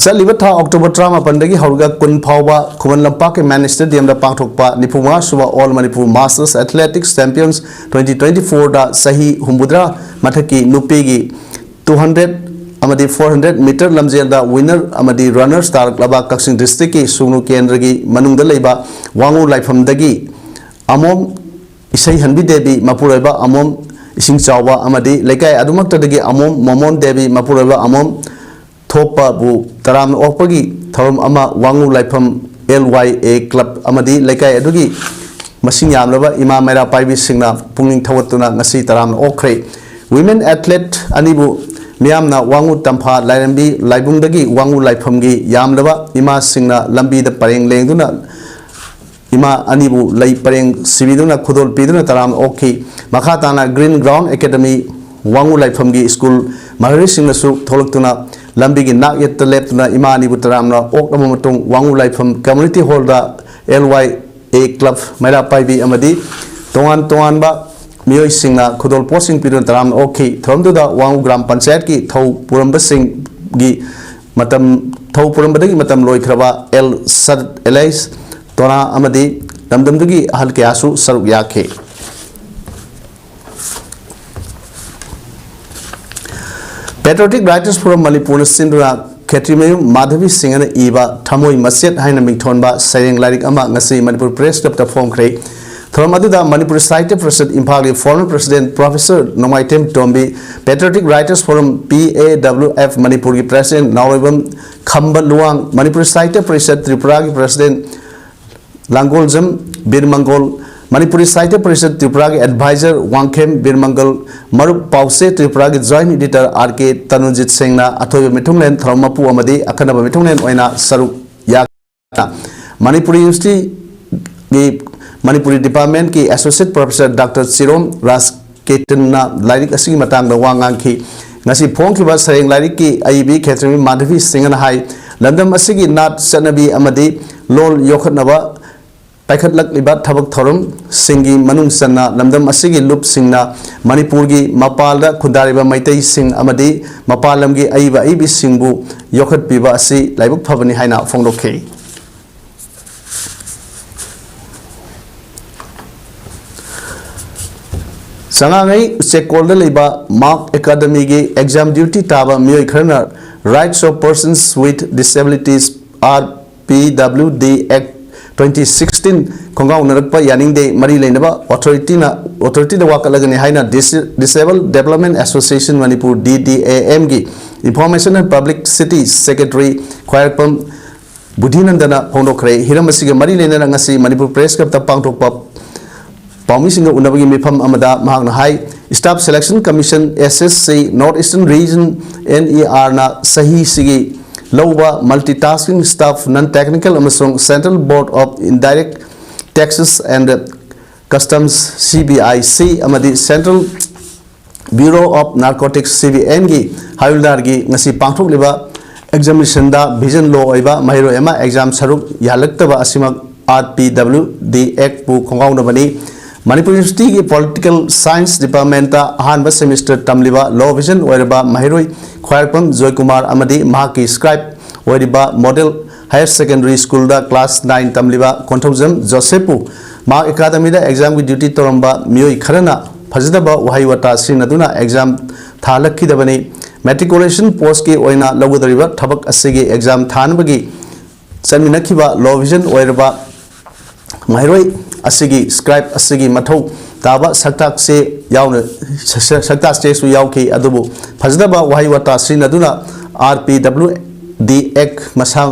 ꯆꯠꯂꯤꯕ ꯊꯥ October ꯇꯔꯥꯃꯥꯄꯟꯗꯒꯤ ꯍꯧꯔꯒ ꯀꯨꯟ ꯐꯥꯎꯕ ꯈꯨꯃꯟ ꯂꯝꯄꯥꯛꯀꯤ ꯃꯦꯟ ꯁ꯭ꯇꯦꯗꯤꯌꯝꯗ ꯄꯥꯡꯊꯣꯛꯄ ꯅꯤꯐꯨ ꯃꯉꯥ ꯁꯨꯕ All Manipur Masters Athletics Champions twenty twenty-four ꯗ ꯆꯍꯤ ꯍꯨꯝꯐꯨꯇꯔꯥ ꯃꯊꯛꯀꯤ ꯅꯨꯄꯤꯒꯤ two hundred ꯑꯃꯗꯤ four hundred meter ꯂꯝꯖꯦꯜꯗ winner ꯑꯃꯗꯤ runners ꯇꯥꯔꯛꯂꯕ ꯀꯛꯆꯤꯡ district ꯀꯤ ꯁꯨꯒꯅꯨ ꯀꯦꯟꯗ꯭ꯔꯒꯤ ꯃꯅꯨꯡꯗ ꯂꯩꯕ ꯋꯥꯉꯨ ꯂꯥꯏꯐꯝꯗꯒꯤ ꯑꯃꯣꯝ ꯏꯁꯩꯍꯟꯕꯤ ꯗꯦꯕꯤ ꯃꯄꯨꯔꯣꯏꯕ ꯑꯃꯣꯝ ꯏꯁꯤꯡ ꯆꯥꯎꯕ ꯑꯃꯗꯤ ꯂꯩꯀꯥꯏ ꯑꯗꯨꯃꯛꯇꯗꯒꯤ ꯑꯃꯣꯝ ꯃꯣꯃꯣꯟ ꯗꯦꯕꯤ ꯃꯄꯨꯔꯣꯏꯕ ꯑꯃꯣꯝ ꯊꯣꯛꯄꯕꯨ ꯇꯔꯥꯝꯅ ꯑꯣꯛꯄꯒꯤ ꯊꯧꯔꯝ ꯑꯃ ꯋꯥꯉꯨ ꯂꯥꯏꯐꯝ L Y A club ꯑꯃꯗꯤ ꯂꯩꯀꯥꯏ ꯑꯗꯨꯒꯤ ꯃꯁꯤꯡ ꯌꯥꯝꯂꯕ ꯏꯃꯥ ꯃꯩꯔꯥ ꯄꯥꯏꯕꯤꯁꯤꯡꯅ ꯄꯨꯛꯅꯤꯡ ꯊꯧꯒꯠꯇꯨꯅ ꯉꯁꯤ ꯇꯔꯥꯝꯅ ꯑꯣꯛꯈ꯭ꯔꯦ꯫ Women athlete ꯑꯅꯤꯕꯨ ꯃꯤꯌꯥꯝꯅ ꯋꯥꯉꯨ ꯇꯝꯐꯥ ꯂꯥꯏꯔꯦꯝꯕꯤ ꯂꯥꯏꯕꯨꯡꯗꯒꯤ ꯋꯥꯉꯨ ꯂꯥꯏꯐꯝꯒꯤ ꯌꯥꯝꯂꯕ ꯏꯃꯥꯁꯤꯡꯅ ꯂꯝꯕꯤꯗ ꯄꯔꯦꯡ ꯂꯦꯡꯗꯨꯅ ꯏꯃꯥ ꯑꯅꯤꯕꯨ ꯂꯩ ꯄꯔꯦꯡ ꯁꯤꯕꯤꯗꯨꯅ ꯈꯨꯗꯣꯜ ꯄꯤꯗꯨꯅ ꯇꯔꯥꯝꯅ ꯑꯣꯛꯈꯤ꯫ ꯃꯈꯥ ꯇꯥꯅ Green Ground Academy ꯋꯥꯉꯨ ꯂꯥꯏꯐꯝꯒꯤ ꯁ꯭ꯀꯨꯜ ꯃꯍꯩꯔꯣꯏꯁꯤꯡꯅꯁꯨ ꯊꯣꯛꯂꯛꯇꯨꯅ ꯂꯝꯕꯤꯒꯤ ꯅꯥꯛ ꯌꯦꯠꯇ ꯂꯦꯞꯇꯨꯅ ꯏꯃꯥ ꯑꯅꯤꯕꯨ ꯇꯔꯥꯝꯅ ꯑꯣꯛꯂꯕ ꯃꯇꯨꯡ ꯋꯥꯉꯨ ꯂꯥꯏꯐꯝ Community Hall the L Y A Club ꯃꯩꯔꯥ ꯄꯥꯏꯕꯤ ꯑꯃꯗꯤ ꯇꯣꯉꯥꯟ ꯇꯣꯉꯥꯟꯕ ꯃꯤꯑꯣꯏꯁꯤꯡꯅ ꯈꯨꯗꯣꯜ ꯄꯣꯠꯁꯤꯡ ꯄꯤꯗꯨꯅ ꯇꯔꯥꯝꯅ ꯑꯣꯛꯈꯤ꯫ ꯊꯧꯔꯝꯗꯨꯗ ꯋꯥꯉꯨ ꯒ꯭ꯔꯥꯝ ꯄꯟꯆꯥꯌꯠꯀꯤ ꯊꯧ ꯄꯨꯔꯝꯕꯁꯤꯡꯒꯤ ꯃꯇꯝ, ꯊꯧ ꯄꯨꯔꯝꯕꯗꯒꯤ ꯃꯇꯝ ꯂꯣꯏꯈ꯭ꯔꯕ ꯑꯦꯜ ꯁꯔ ꯑꯦꯂꯥꯏꯁ ꯇꯣꯅꯥ ꯑꯃꯗꯤ ꯂꯝꯗꯝꯗꯨꯒꯤ ꯑꯍꯜ ꯀꯌꯥꯁꯨ ꯁꯔꯨꯛ ꯌꯥꯈꯤ꯫ Patriotic Writers Forum ꯃꯅꯤꯄꯨꯔꯅ ꯁꯤꯟꯗꯨꯅ ꯈꯦꯇ꯭ꯔꯤꯃꯌꯨꯝ ꯃꯥꯙꯕꯤ ꯁꯤꯡꯍꯅ ꯏꯕ ꯊꯃꯣꯏ ꯃꯆꯦꯠ ꯍꯥꯏꯅ ꯃꯤꯡꯊꯣꯟꯕ ꯁꯩꯔꯦꯡ ꯂꯥꯏꯔꯤꯛ ꯑꯃ ꯉꯁꯤ ꯃꯅꯤꯄꯨꯔ ꯄ꯭ꯔꯦꯁ ꯀ꯭ꯂꯕꯇ ꯐꯣꯡꯈ꯭ꯔꯦ꯫ ꯊꯧꯔꯝ ꯑꯗꯨꯗ ꯃꯅꯤꯄꯨꯔ ꯁꯥꯍꯤꯇ꯭ꯌ ꯄꯔꯤꯁꯠ ꯏꯝꯐꯥꯜꯒꯤ former president Professor Nongmaithem Tombi, Patriotic Writers Forum P A W F ꯃꯅꯤꯄꯨꯔꯒꯤ president ꯅꯥꯎꯔꯦꯝꯕꯝ ꯈꯝꯕ ꯂꯨꯋꯥꯡ, ꯃꯅꯤꯄꯨꯔ ꯁꯥꯍꯤꯇ꯭ꯌ ꯄꯔꯤꯁꯠ ꯇ꯭ꯔꯤꯄꯨꯔꯥꯒꯤ president ꯂꯥꯡꯒꯣꯜꯖꯝ ꯕꯤꯔ ꯃꯪꯒꯣꯜ, ꯃꯅꯤꯄꯨꯔꯤ ꯁꯥꯍꯤꯇ꯭ꯌ ꯄꯔꯤꯁꯠ ꯇ꯭ꯔꯤꯄꯨꯔꯥꯒꯤ advisor ꯋꯥꯡꯈꯦꯝ ꯕꯤꯔ ꯃꯪꯒꯜ, ꯃꯔꯨꯞ ꯄꯥꯎꯆꯦ ꯇ꯭ꯔꯤꯄꯨꯔꯥꯒꯤ joint editor R K ꯇꯅꯨꯖꯤꯠ ꯁꯤꯡꯅ ꯑꯊꯣꯏꯕ ꯃꯤꯊꯨꯡꯂꯦꯟ ꯊꯧꯔꯝ ꯃꯄꯨ ꯑꯃꯗꯤ ꯑꯈꯟꯅꯕ ꯃꯤꯊꯨꯡꯂꯦꯟ ꯑꯣꯏꯅ ꯁꯔꯨꯛ ꯌꯥꯈꯤ꯫ ꯃꯅꯤꯄꯨꯔꯤ ꯌꯨꯅꯤꯚꯔꯁꯤꯇꯤꯒꯤ ꯃꯅꯤꯄꯨꯔꯤ department ꯀꯤ associate professor Doctor ꯆꯤꯔꯣꯝ ꯔꯥꯖ ꯀꯦꯇꯟꯅ ꯂꯥꯏꯔꯤꯛ ꯑꯁꯤꯒꯤ ꯃꯇꯥꯡꯗ ꯋꯥ ꯉꯥꯡꯈꯤ꯫ ꯉꯁꯤ ꯐꯣꯡꯈꯤꯕ ꯁꯩꯔꯦꯡ ꯂꯥꯏꯔꯤꯛꯀꯤ ꯑꯏꯕꯤ ꯈꯦꯇ꯭ꯔꯤꯃꯤ ꯃꯥꯙꯕꯤ ꯁꯤꯡꯍꯅ ꯍꯥꯏ, ꯂꯝꯗꯝ ꯑꯁꯤꯒꯤ ꯅꯥꯠ ꯆꯠꯅꯕꯤ ꯑꯃꯗꯤ ꯂꯣꯜ ꯌꯣꯛꯈꯠꯅꯕ ꯄꯥꯏꯈꯠꯂꯛꯂꯤꯕ ꯊꯕꯛ ꯊꯧꯔꯝꯁꯤꯡꯒꯤ ꯃꯅꯨꯡ ꯆꯟꯅ ꯂꯝꯗꯝ ꯑꯁꯤꯒꯤ ꯂꯨꯞꯁꯤꯡꯅ ꯃꯅꯤꯄꯨꯔꯒꯤ ꯃꯄꯥꯜꯗ ꯈꯨꯟꯗꯥꯔꯤꯕ ꯃꯩꯇꯩꯁꯤꯡ ꯑꯃꯗꯤ ꯃꯄꯥꯟ ꯂꯝꯒꯤ ꯑꯏꯕ ꯑꯏꯕꯤꯁꯤꯡꯕꯨ ꯌꯣꯛꯈꯠꯄꯤꯕ ꯑꯁꯤ ꯂꯥꯏꯕꯛ ꯐꯕꯅꯤ ꯍꯥꯏꯅ ꯐꯣꯡꯗꯣꯛꯈꯤ꯫ ꯆꯉꯥꯉꯩ ꯎꯆꯦꯛꯀꯣꯜꯗ ꯂꯩꯕ ꯃꯥꯔꯛ ꯑꯦꯀꯥꯗꯃꯤꯒꯤ exam duty ꯇꯥꯕ ꯃꯤꯑꯣꯏ ꯈꯔꯅ Rights of Persons with Disabilities, R P W D Act twenty sixteen ꯈꯣꯡꯒꯥꯎꯅꯔꯛꯄ ꯌꯥꯅꯤꯡꯗꯦ ꯃꯔꯤ ꯂꯩꯅꯕ authority ꯅ, authority ꯗ ꯋꯥꯀꯠꯂꯒꯅꯤ ꯍꯥꯏꯅ Dis-, Disabled Development Association Manipur, D D A M ꯒꯤ Information and Publicity Secretary ꯈ꯭ꯋꯥꯏꯔꯥꯛꯄꯝ ꯕꯨꯙꯤꯅꯟꯗꯅ ꯐꯣꯡꯗꯣꯛꯈ꯭ꯔꯦ꯫ ꯍꯤꯔꯝ ꯑꯁꯤꯒ ꯃꯔꯤ ꯂꯩꯅꯅ ꯉꯁꯤ ꯃꯅꯤꯄꯨꯔ ꯄ꯭ꯔꯦꯁ ꯀ꯭ꯂꯕꯇ ꯄꯥꯡꯊꯣꯛꯄ ꯄꯥꯎꯃꯤꯁꯤꯡꯒ ꯎꯅꯕꯒꯤ ꯃꯤꯐꯝ ꯑꯃꯗ ꯃꯍꯥꯛꯅ ꯍꯥꯏ, Staff Selection Commission, S S C, North Eastern Region, N E R ꯅ ꯆꯍꯤꯁꯤꯒꯤ ꯂꯧꯕ Multitasking Staff, Non Technical ꯑꯃꯁꯨꯡ Central Board of Indirect Taxes and Customs, C B I C, ꯑꯃꯗꯤ Central Bureau of Narcotics, C B N ꯒꯤ ꯍꯥꯋꯤꯜꯗꯥꯔꯒꯤ ꯉꯁꯤ ꯄꯥꯡꯊꯣꯛꯂꯤꯕ examination ꯗ vision low ꯑꯣꯏꯕ ꯃꯍꯩꯔꯣꯏ ꯑꯃ exam ꯁꯔꯨꯛ ꯌꯥꯍꯜꯂꯛꯇꯕ ꯑꯁꯤꯃꯛ R P W D Act ꯄꯨ ꯈꯣꯡꯒꯥꯎꯅꯕꯅꯤ꯫ ꯃꯅꯤꯄꯨꯔ University ꯒꯤ Political Science Department ꯇ ꯑꯍꯥꯟꯕ semester ꯇꯝꯂꯤꯕ low vision ꯑꯣꯏꯔꯕ ꯃꯍꯩꯔꯣꯏ ꯈ꯭ꯋꯥꯏꯔꯥꯛꯄꯝ ꯖꯣꯏꯀꯨꯃꯥꯔ ꯑꯃꯗꯤ ꯃꯍꯥꯛꯀꯤ scribe ꯑꯣꯏꯔꯤꯕ Model Higher Secondary School ꯗ class nine ꯇꯝꯂꯤꯕ ꯀꯣꯟꯊꯧꯖꯝ ꯖꯣꯁꯦꯐꯄꯨ ꯃꯍꯥꯛ academy ꯗ exam ꯒꯤ duty ꯇꯧꯔꯝꯕ ꯃꯤꯑꯣꯏ ꯈꯔꯅ ꯐꯖꯗꯕ ꯋꯥꯍꯩ ꯋꯥꯇꯥ ꯁꯤꯖꯤꯟꯅꯗꯨꯅ exam ꯊꯥꯍꯜꯂꯛꯈꯤꯗꯕꯅꯤ꯫ Matriculation post ꯀꯤ ꯑꯣꯏꯅ ꯂꯧꯒꯗꯧꯔꯤꯕ ꯊꯕꯛ ꯑꯁꯤꯒꯤ exam ꯊꯥꯅꯕꯒꯤ ꯆꯠꯃꯤꯟꯅꯈꯤꯕ low vision ꯑꯣꯏꯔꯕ ꯃꯍꯩꯔꯣꯏ ꯑꯁꯤꯒꯤ scribe ꯑꯁꯤꯒꯤ ꯃꯊꯧ ꯇꯥꯕ ꯁꯛꯇꯥꯛ ꯆꯦ ꯌꯥꯎꯅ, ꯁ-, ꯁ-, ꯁꯛꯇꯥꯛ ꯆꯦꯁꯨ ꯌꯥꯎꯈꯤ꯫ ꯑꯗꯨꯕꯨ ꯐꯖꯗꯕ ꯋꯥꯍꯩ ꯋꯥꯇꯥ ꯁꯤꯖꯤꯟꯅꯗꯨꯅ R P W D Act ꯃꯁꯥ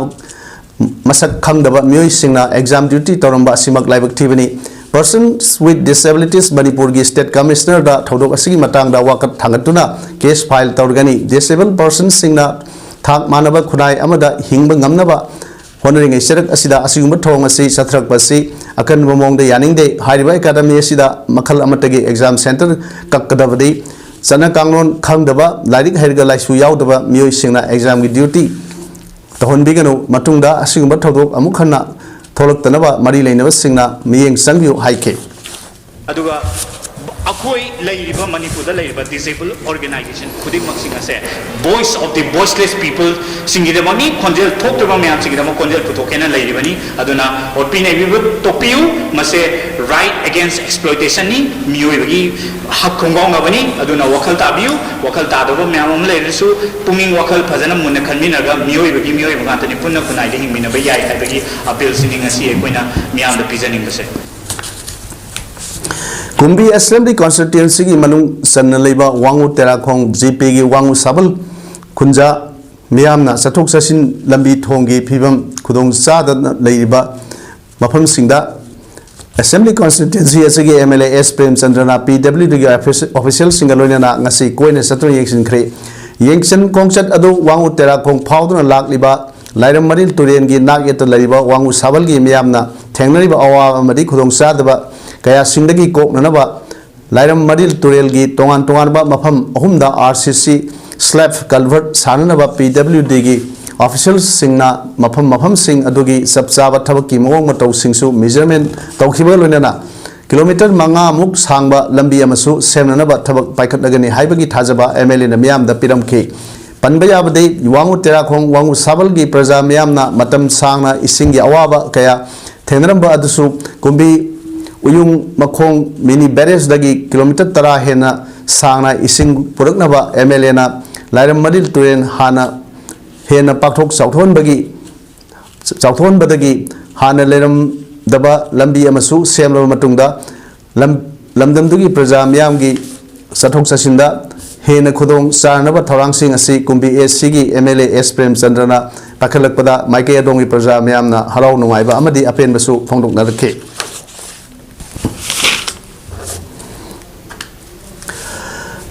ꯃꯁꯛ ꯈꯪꯗꯕ ꯃꯤꯑꯣꯏꯁꯤꯡꯅ exam duty ꯇꯧꯔꯝꯕ ꯑꯁꯤꯃꯛ ꯂꯥꯏꯕꯛ ꯊꯤꯕꯅꯤ꯫ Persons with Disabilities ꯃꯅꯤꯄꯨꯔꯒꯤ State Commissioner ꯗ ꯊꯧꯗꯣꯛ ꯑꯁꯤꯒꯤ ꯃꯇꯥꯡꯗ ꯋꯥꯀꯠ ꯊꯥꯡꯒꯠꯇꯨꯅ case file ꯇꯧꯔꯒꯅꯤ꯫ Disabled persons ꯁꯤꯡꯅ ꯊꯥꯛ ꯃꯥꯟꯅꯕ ꯈꯨꯟꯅꯥꯏ ꯑꯃꯗ ꯍꯤꯡꯕ ꯉꯝꯅꯕ ꯍꯣꯠꯅꯔꯤꯉꯩ ꯆꯔꯛ ꯑꯁꯤꯗ ꯑꯁꯤꯒꯨꯝꯕ ꯊꯧꯑꯣꯡ ꯑꯁꯤ ꯆꯠꯊꯔꯛꯄ ꯑꯁꯤ ꯑꯀꯟꯕ ꯃꯑꯣꯡꯗ ꯌꯥꯅꯤꯡꯗꯦ꯫ ꯍꯥꯏꯔꯤꯕ academy ꯑꯁꯤꯗ ꯃꯈꯜ ꯑꯃꯠꯇꯒꯤ exam center ꯀꯛꯀꯗꯕꯗꯤ ꯆꯠꯅ ꯀꯥꯡꯂꯣꯟ ꯈꯪꯗꯕ, ꯂꯥꯏꯔꯤꯛ ꯍꯩꯔꯒ ꯂꯥꯏꯁꯨ ꯌꯥꯎꯗꯕ ꯃꯤꯑꯣꯏꯁꯤꯡꯅ exam ꯒꯤ duty ꯇꯧꯍꯟꯕꯤꯒꯅꯨ꯫ ꯃꯇꯨꯡꯗ ꯑꯁꯤꯒꯨꯝꯕ ꯊꯧꯗꯣꯛ ꯑꯃꯨꯛ ꯍꯟꯅ ꯊꯣꯛꯂꯛꯇꯅꯕ ꯃꯔꯤ ꯂꯩꯅꯕꯁꯤꯡꯅ ꯃꯤꯠꯌꯦꯡ ꯆꯪꯕꯤꯌꯨ ꯍꯥꯏꯈꯤ꯫ ꯑꯗꯨꯒ ꯑꯩꯈꯣꯏ ꯂꯩꯔꯤꯕ ꯃꯅꯤꯄꯨꯔꯗ ꯂꯩꯔꯤꯕ disabled organization ꯈꯨꯗꯤꯡꯃꯛꯁꯤꯡ ꯑꯁꯦ voice of the voiceless people ꯁꯤꯡꯒꯤꯗꯃꯛꯅꯤ, ꯈꯣꯟꯖꯦꯜ ꯊꯣꯛꯇ꯭ꯔꯕ ꯃꯌꯥꯝꯁꯤꯡꯒꯤꯗꯃꯛ ꯈꯣꯟꯖꯦꯜ ꯄꯨꯊꯣꯛꯀꯦꯅ ꯂꯩꯔꯤꯕꯅꯤ꯫ ꯑꯗꯨꯅ ꯑꯣꯠꯄꯤ ꯅꯩꯕꯤꯕ ꯇꯣꯛꯄꯤꯌꯨ꯫ ꯃꯁꯦ right against exploitation ꯅꯤ, ꯃꯤꯑꯣꯏꯕꯒꯤ ꯍꯛ ꯈꯣꯡꯒꯥꯎꯅꯕꯅꯤ꯫ ꯑꯗꯨꯅ ꯋꯥꯈꯜ ꯇꯥꯕꯤꯌꯨ꯫ ꯋꯥꯈꯜ ꯇꯥꯗꯕ ꯃꯌꯥꯝ ꯑꯃ ꯂꯩꯔꯁꯨ ꯄꯨꯛꯅꯤꯡ ꯋꯥꯈꯜ ꯐꯖꯅ ꯃꯨꯟꯅ ꯈꯟꯃꯤꯟꯅꯔꯒ ꯃꯤꯑꯣꯏꯕꯒꯤ ꯃꯤꯑꯣꯏꯕ ꯉꯥꯛꯇꯅꯤ, ꯄꯨꯟꯅ ꯈꯨꯟꯅꯥꯏꯗ ꯍꯤꯡꯃꯤꯟꯅꯕ ꯌꯥꯏ ꯍꯥꯏꯕꯒꯤ appeal ꯁꯤꯅꯤ ꯉꯁꯤ ꯑꯩꯈꯣꯏꯅ ꯃꯤꯌꯥꯝꯗ ꯄꯤꯖꯅꯤꯡꯕꯁꯦ꯫ ꯀꯨꯝꯕꯤ Assembly Constituency ꯒꯤ ꯃꯅꯨꯡ ꯆꯟꯅ ꯂꯩꯕ ꯋꯥꯉꯨ ꯇꯦꯔꯥꯈꯣꯡ G P ꯒꯤ ꯋꯥꯉꯨ ꯁꯥꯕꯜ ꯈꯨꯟꯖꯥ ꯃꯤꯌꯥꯝꯅ ꯆꯠꯊꯣꯛ ꯆꯠꯁꯤꯟ ꯂꯝꯕꯤ ꯊꯣꯡꯒꯤ ꯐꯤꯕꯝ ꯈꯨꯗꯣꯡ ꯆꯥꯗꯅ ꯂꯩꯔꯤꯕ ꯃꯐꯝꯁꯤꯡꯗ ꯑꯦꯁꯦꯝꯕ꯭ꯂꯤ ꯀꯣꯟꯁꯇꯤꯇ꯭ꯋꯦꯟꯁꯤ ꯑꯁꯤꯒꯤ ꯑꯦꯝ ꯑꯦꯜ ꯑꯦ ꯑꯦꯁ ꯄ꯭ꯔꯦꯝꯆꯟꯗ꯭ꯔꯅ ꯄꯤ ꯗꯕ꯭ꯂꯤꯎ ꯗꯤꯒꯤ ꯑꯣꯐꯤꯁꯤꯌꯦꯜꯁꯤꯡꯒ ꯂꯣꯏꯅꯅ ꯉꯁꯤ ꯀꯣꯏꯅ ꯆꯠꯇꯨꯅ ꯌꯦꯡꯁꯤꯟꯈ꯭ꯔꯦ꯫ ꯌꯦꯡꯁꯤꯟ ꯈꯣꯡꯆꯠ ꯑꯗꯨ ꯋꯥꯡꯉꯨ ꯇꯦꯔꯥꯈꯣꯡ ꯐꯥꯎꯗꯨꯅ ꯂꯥꯛꯂꯤꯕ ꯂꯥꯏꯔꯝ ꯃꯔꯤꯜ ꯇꯨꯔꯦꯜꯒꯤ ꯅꯥꯛ ꯌꯦꯠꯇ ꯂꯩꯔꯤꯕ ꯋꯥꯡꯉꯨ ꯁꯥꯕꯜꯒꯤ ꯃꯤꯌꯥꯝꯅ ꯊꯦꯡꯅꯔꯤꯕ ꯑꯋꯥꯕ ꯑꯃꯗꯤ ꯈꯨꯗꯣꯡꯆꯥꯗꯕ ꯀꯌꯥꯁꯤꯡꯗꯒꯤ ꯀꯣꯛꯅꯅꯕ ꯂꯥꯏꯔꯝ ꯃꯔꯤꯜ ꯇꯨꯔꯦꯜꯒꯤ ꯇꯣꯉꯥꯟ ꯇꯣꯉꯥꯟꯕ ꯃꯐꯝ ꯑꯍꯨꯝꯗ ꯑꯥꯔ ꯁꯤ ꯁꯤ ꯁ꯭ꯂꯦꯕ ꯀꯜꯚꯔꯠ ꯁꯥꯅꯅꯕ ꯄꯤ ꯗꯕ꯭ꯂꯤꯎ ꯗꯤꯒꯤ ꯑꯣꯐꯤꯁꯤꯌꯦꯜꯁꯤꯡꯅ ꯃꯐꯝ ꯃꯐꯝꯁꯤꯡ ꯑꯗꯨꯒꯤ ꯆꯞ ꯆꯥꯕ ꯊꯕꯛꯀꯤ ꯃꯑꯣꯡ ꯃꯇꯧꯁꯤꯡꯁꯨ ꯃꯦꯖꯔꯃꯦꯟ ꯇꯧꯈꯤꯕꯒ ꯂꯣꯏꯅꯅ ꯀꯤꯂꯣꯃꯤꯇꯔ ꯃꯉꯥꯃꯨꯛ ꯁꯥꯡꯕ ꯂꯝꯕꯤ ꯑꯃꯁꯨ ꯁꯦꯝꯅꯅꯕ ꯊꯕꯛ ꯄꯥꯏꯈꯠꯂꯒꯅꯤ ꯍꯥꯏꯕꯒꯤ ꯊꯥꯖꯕ ꯑꯦꯝ ꯑꯦꯜ ꯑꯦꯅ ꯃꯤꯌꯥꯝꯗ ꯄꯤꯔꯝꯈꯤ꯫ ꯄꯟꯕ ꯌꯥꯕꯗꯤ, ꯋꯥꯡꯉꯨ ꯇꯦꯔꯥꯈꯣꯡ ꯋꯥꯡꯉꯨ ꯁꯥꯕꯜꯒꯤ ꯄ꯭ꯔꯖꯥ ꯃꯤꯌꯥꯝꯅ ꯃꯇꯝ ꯁꯥꯡꯅ ꯏꯁꯤꯡꯒꯤ ꯑꯋꯥꯕ ꯀꯌꯥ ꯊꯦꯡꯅꯔꯝꯕ ꯑꯗꯨꯁꯨ ꯀꯨꯝꯕꯤ ꯎꯌꯨꯡ ꯃꯈꯣꯡ ꯃꯤꯅꯤ ꯕꯦꯔꯦꯖꯗꯒꯤ ꯀꯤꯂꯣꯃꯤꯇꯔ ꯇꯔꯥ ꯍꯦꯟꯅ ꯁꯥꯡꯅ ꯏꯁꯤꯡ ꯄꯨꯔꯛꯅꯕ ꯑꯦꯝ ꯑꯦꯜ ꯑꯦꯅ ꯂꯥꯏꯔꯝ ꯃꯔꯤꯜ ꯇꯨꯔꯦꯜ ꯍꯥꯟꯅ ꯍꯦꯟꯅ ꯄꯥꯛꯊꯣꯛ ꯆꯥꯎꯊꯣꯛꯍꯟꯕꯒꯤ ꯆꯥꯎꯊꯣꯛꯍꯟꯕꯗꯒꯤ ꯍꯥꯟꯅ ꯂꯩꯔꯝꯗꯕ ꯂꯝꯕꯤ ꯑꯃꯁꯨ ꯁꯦꯝꯂꯕ ꯃꯇꯨꯡꯗ ꯂꯝ-, ꯂꯝꯗꯝꯗꯨꯒꯤ ꯄ꯭ꯔꯖꯥ ꯃꯤꯌꯥꯝꯒꯤ ꯆꯠꯊꯣꯛ ꯆꯠꯁꯤꯟꯗ ꯍꯦꯟꯅ ꯈꯨꯗꯣꯡ ꯆꯥꯅꯕ ꯊꯧꯔꯥꯡꯁꯤꯡ ꯑꯁꯤ ꯀꯨꯝꯕꯤ ꯑꯦ ꯁꯤꯒꯤ ꯑꯦꯝ ꯑꯦꯜ ꯑꯦ ꯑꯦꯁ ꯄ꯭ꯔꯦꯝꯆꯟꯗ꯭ꯔꯅ ꯄꯥꯏꯈꯠꯂꯛꯄꯗ ꯃꯥꯏꯀꯩ ꯑꯗꯣꯝꯒꯤ ꯄ꯭ꯔꯖꯥ ꯃꯤꯌꯥꯝꯅ ꯍꯔꯥꯎ ꯅꯨꯡꯉꯥꯏꯕ ꯑꯃꯗꯤ ꯑꯄꯦꯟꯕꯁꯨ ꯐꯣꯡꯗꯣꯛꯅꯔꯛꯈꯤ꯫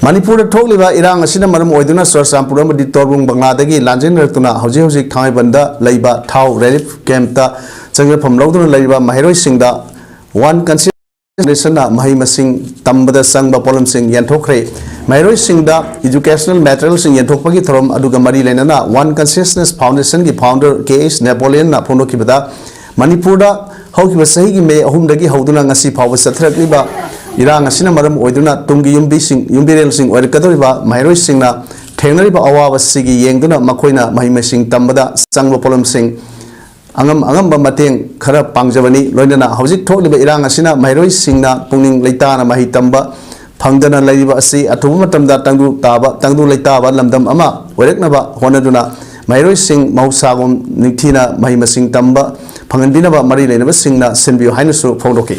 ꯃꯅꯤꯄꯨꯔꯗ ꯊꯣꯛꯂꯤꯕ ꯏꯔꯥꯡ ꯑꯁꯤꯅ ꯃꯔꯝ ꯑꯣꯏꯗꯨꯅ ꯆꯨꯔꯆꯥꯟꯄꯨꯔ ꯑꯃꯗꯤ ꯇꯣꯔꯕꯨꯡ ꯕꯪꯂꯥꯗꯒꯤ ꯂꯥꯟꯖꯦꯟꯅꯔꯛꯇꯨꯅ ꯍꯧꯖꯤꯛ ꯍꯧꯖꯤꯛ ꯊꯥꯡꯃꯩꯕꯟꯗ ꯂꯩꯕ ꯊꯥꯎ ꯔꯤꯂꯤꯐ ꯀꯦꯝꯞꯇ ꯆꯪꯖꯐꯝ ꯂꯧꯗꯨꯅ ꯂꯩꯔꯤꯕ ꯃꯍꯩꯔꯣꯏꯁꯤꯡꯗ ꯋꯥꯟ ꯀꯟꯁꯤꯌꯁꯅꯦꯁꯅ ꯃꯍꯩ ꯃꯁꯤꯡ ꯇꯝꯕꯗ ꯆꯪꯕ ꯄꯣꯠꯂꯝꯁꯤꯡ ꯌꯦꯟꯊꯣꯛꯈ꯭ꯔꯦ꯫ ꯃꯍꯩꯔꯣꯏꯁꯤꯡꯗ ꯏꯖꯨꯀꯦꯁꯅꯦꯜ ꯃꯦꯇꯔꯤꯌꯦꯜꯁꯤꯡ ꯌꯦꯟꯊꯣꯛꯄꯒꯤ ꯊꯧꯔꯝ ꯑꯗꯨꯒ ꯃꯔꯤ ꯂꯩꯅꯅ ꯋꯥꯟ ꯀꯟꯁꯤꯌꯁꯅꯦꯁ ꯐꯥꯎꯟꯗꯦꯁꯟꯒꯤ ꯐꯥꯎꯟꯗꯔ ꯀꯦ ꯑꯩꯆ ꯅꯦꯄꯣꯂꯤꯌꯟꯅ ꯐꯣꯡꯗꯣꯛꯈꯤꯕꯗ, ꯃꯅꯤꯄꯨꯔꯗ ꯍꯧꯈꯤꯕ ꯆꯍꯤꯒꯤ ꯃꯦ ꯑꯍꯨꯝꯗꯒꯤ ꯍꯧꯗꯨꯅ ꯉꯁꯤ ꯐꯥꯎꯕ ꯆꯠꯊꯔꯛꯂꯤꯕ ꯏꯔꯥꯡ ꯑꯁꯤꯅ ꯃꯔꯝ ꯑꯣꯏꯗꯨꯅ ꯇꯨꯡꯒꯤ ꯌꯨꯝꯕꯤꯁꯤꯡ, ꯌꯨꯝꯕꯤꯔꯦꯜꯁꯤꯡ ꯑꯣꯏꯔꯛꯀꯗꯧꯔꯤꯕ ꯃꯍꯩꯔꯣꯏꯁꯤꯡꯅ ꯊꯦꯡꯅꯔꯤꯕ ꯑꯋꯥꯕꯁꯤꯒꯤ ꯌꯦꯡꯗꯨꯅ ꯃꯈꯣꯏꯅ ꯃꯍꯩ ꯃꯁꯤꯡ ꯇꯝꯕꯗ ꯆꯪꯕ ꯄꯣꯠꯂꯝꯁꯤꯡ ꯑꯉꯝ ꯑꯉꯝꯕ ꯃꯇꯦꯡ ꯈꯔ ꯄꯥꯡꯖꯕꯅꯤ꯫ ꯂꯣꯏꯅꯅ ꯍꯧꯖꯤꯛ ꯊꯣꯛꯂꯤꯕ ꯏꯔꯥꯡ ꯑꯁꯤꯅ ꯃꯍꯩꯔꯣꯏꯁꯤꯡꯅ ꯄꯨꯛꯅꯤꯡ ꯂꯩꯇꯥꯅ ꯃꯍꯩ ꯇꯝꯕ ꯐꯪꯗꯅ ꯂꯩꯔꯤꯕ ꯑꯁꯤ ꯑꯊꯨꯕ ꯃꯇꯝꯗ ꯇꯪꯗꯨ ꯇꯥꯕ, ꯇꯪꯗꯨ ꯂꯩꯇꯥꯕ ꯂꯝꯗꯝ ꯑꯃ ꯑꯣꯏꯔꯛꯅꯕ ꯍꯣꯠꯅꯗꯨꯅ ꯃꯍꯩꯔꯣꯏꯁꯤꯡ ꯃꯍꯧꯁꯥꯒꯨꯝ ꯅꯤꯡꯊꯤꯅ ꯃꯍꯩ ꯃꯁꯤꯡ ꯇꯝꯕ ꯐꯪꯍꯟꯕꯤꯅꯕ ꯃꯔꯤ ꯂꯩꯅꯕꯁꯤꯡꯅ ꯁꯤꯟꯕꯤꯌꯨ ꯍꯥꯏꯅꯁꯨ ꯐꯣꯡꯗꯣꯛꯈꯤ꯫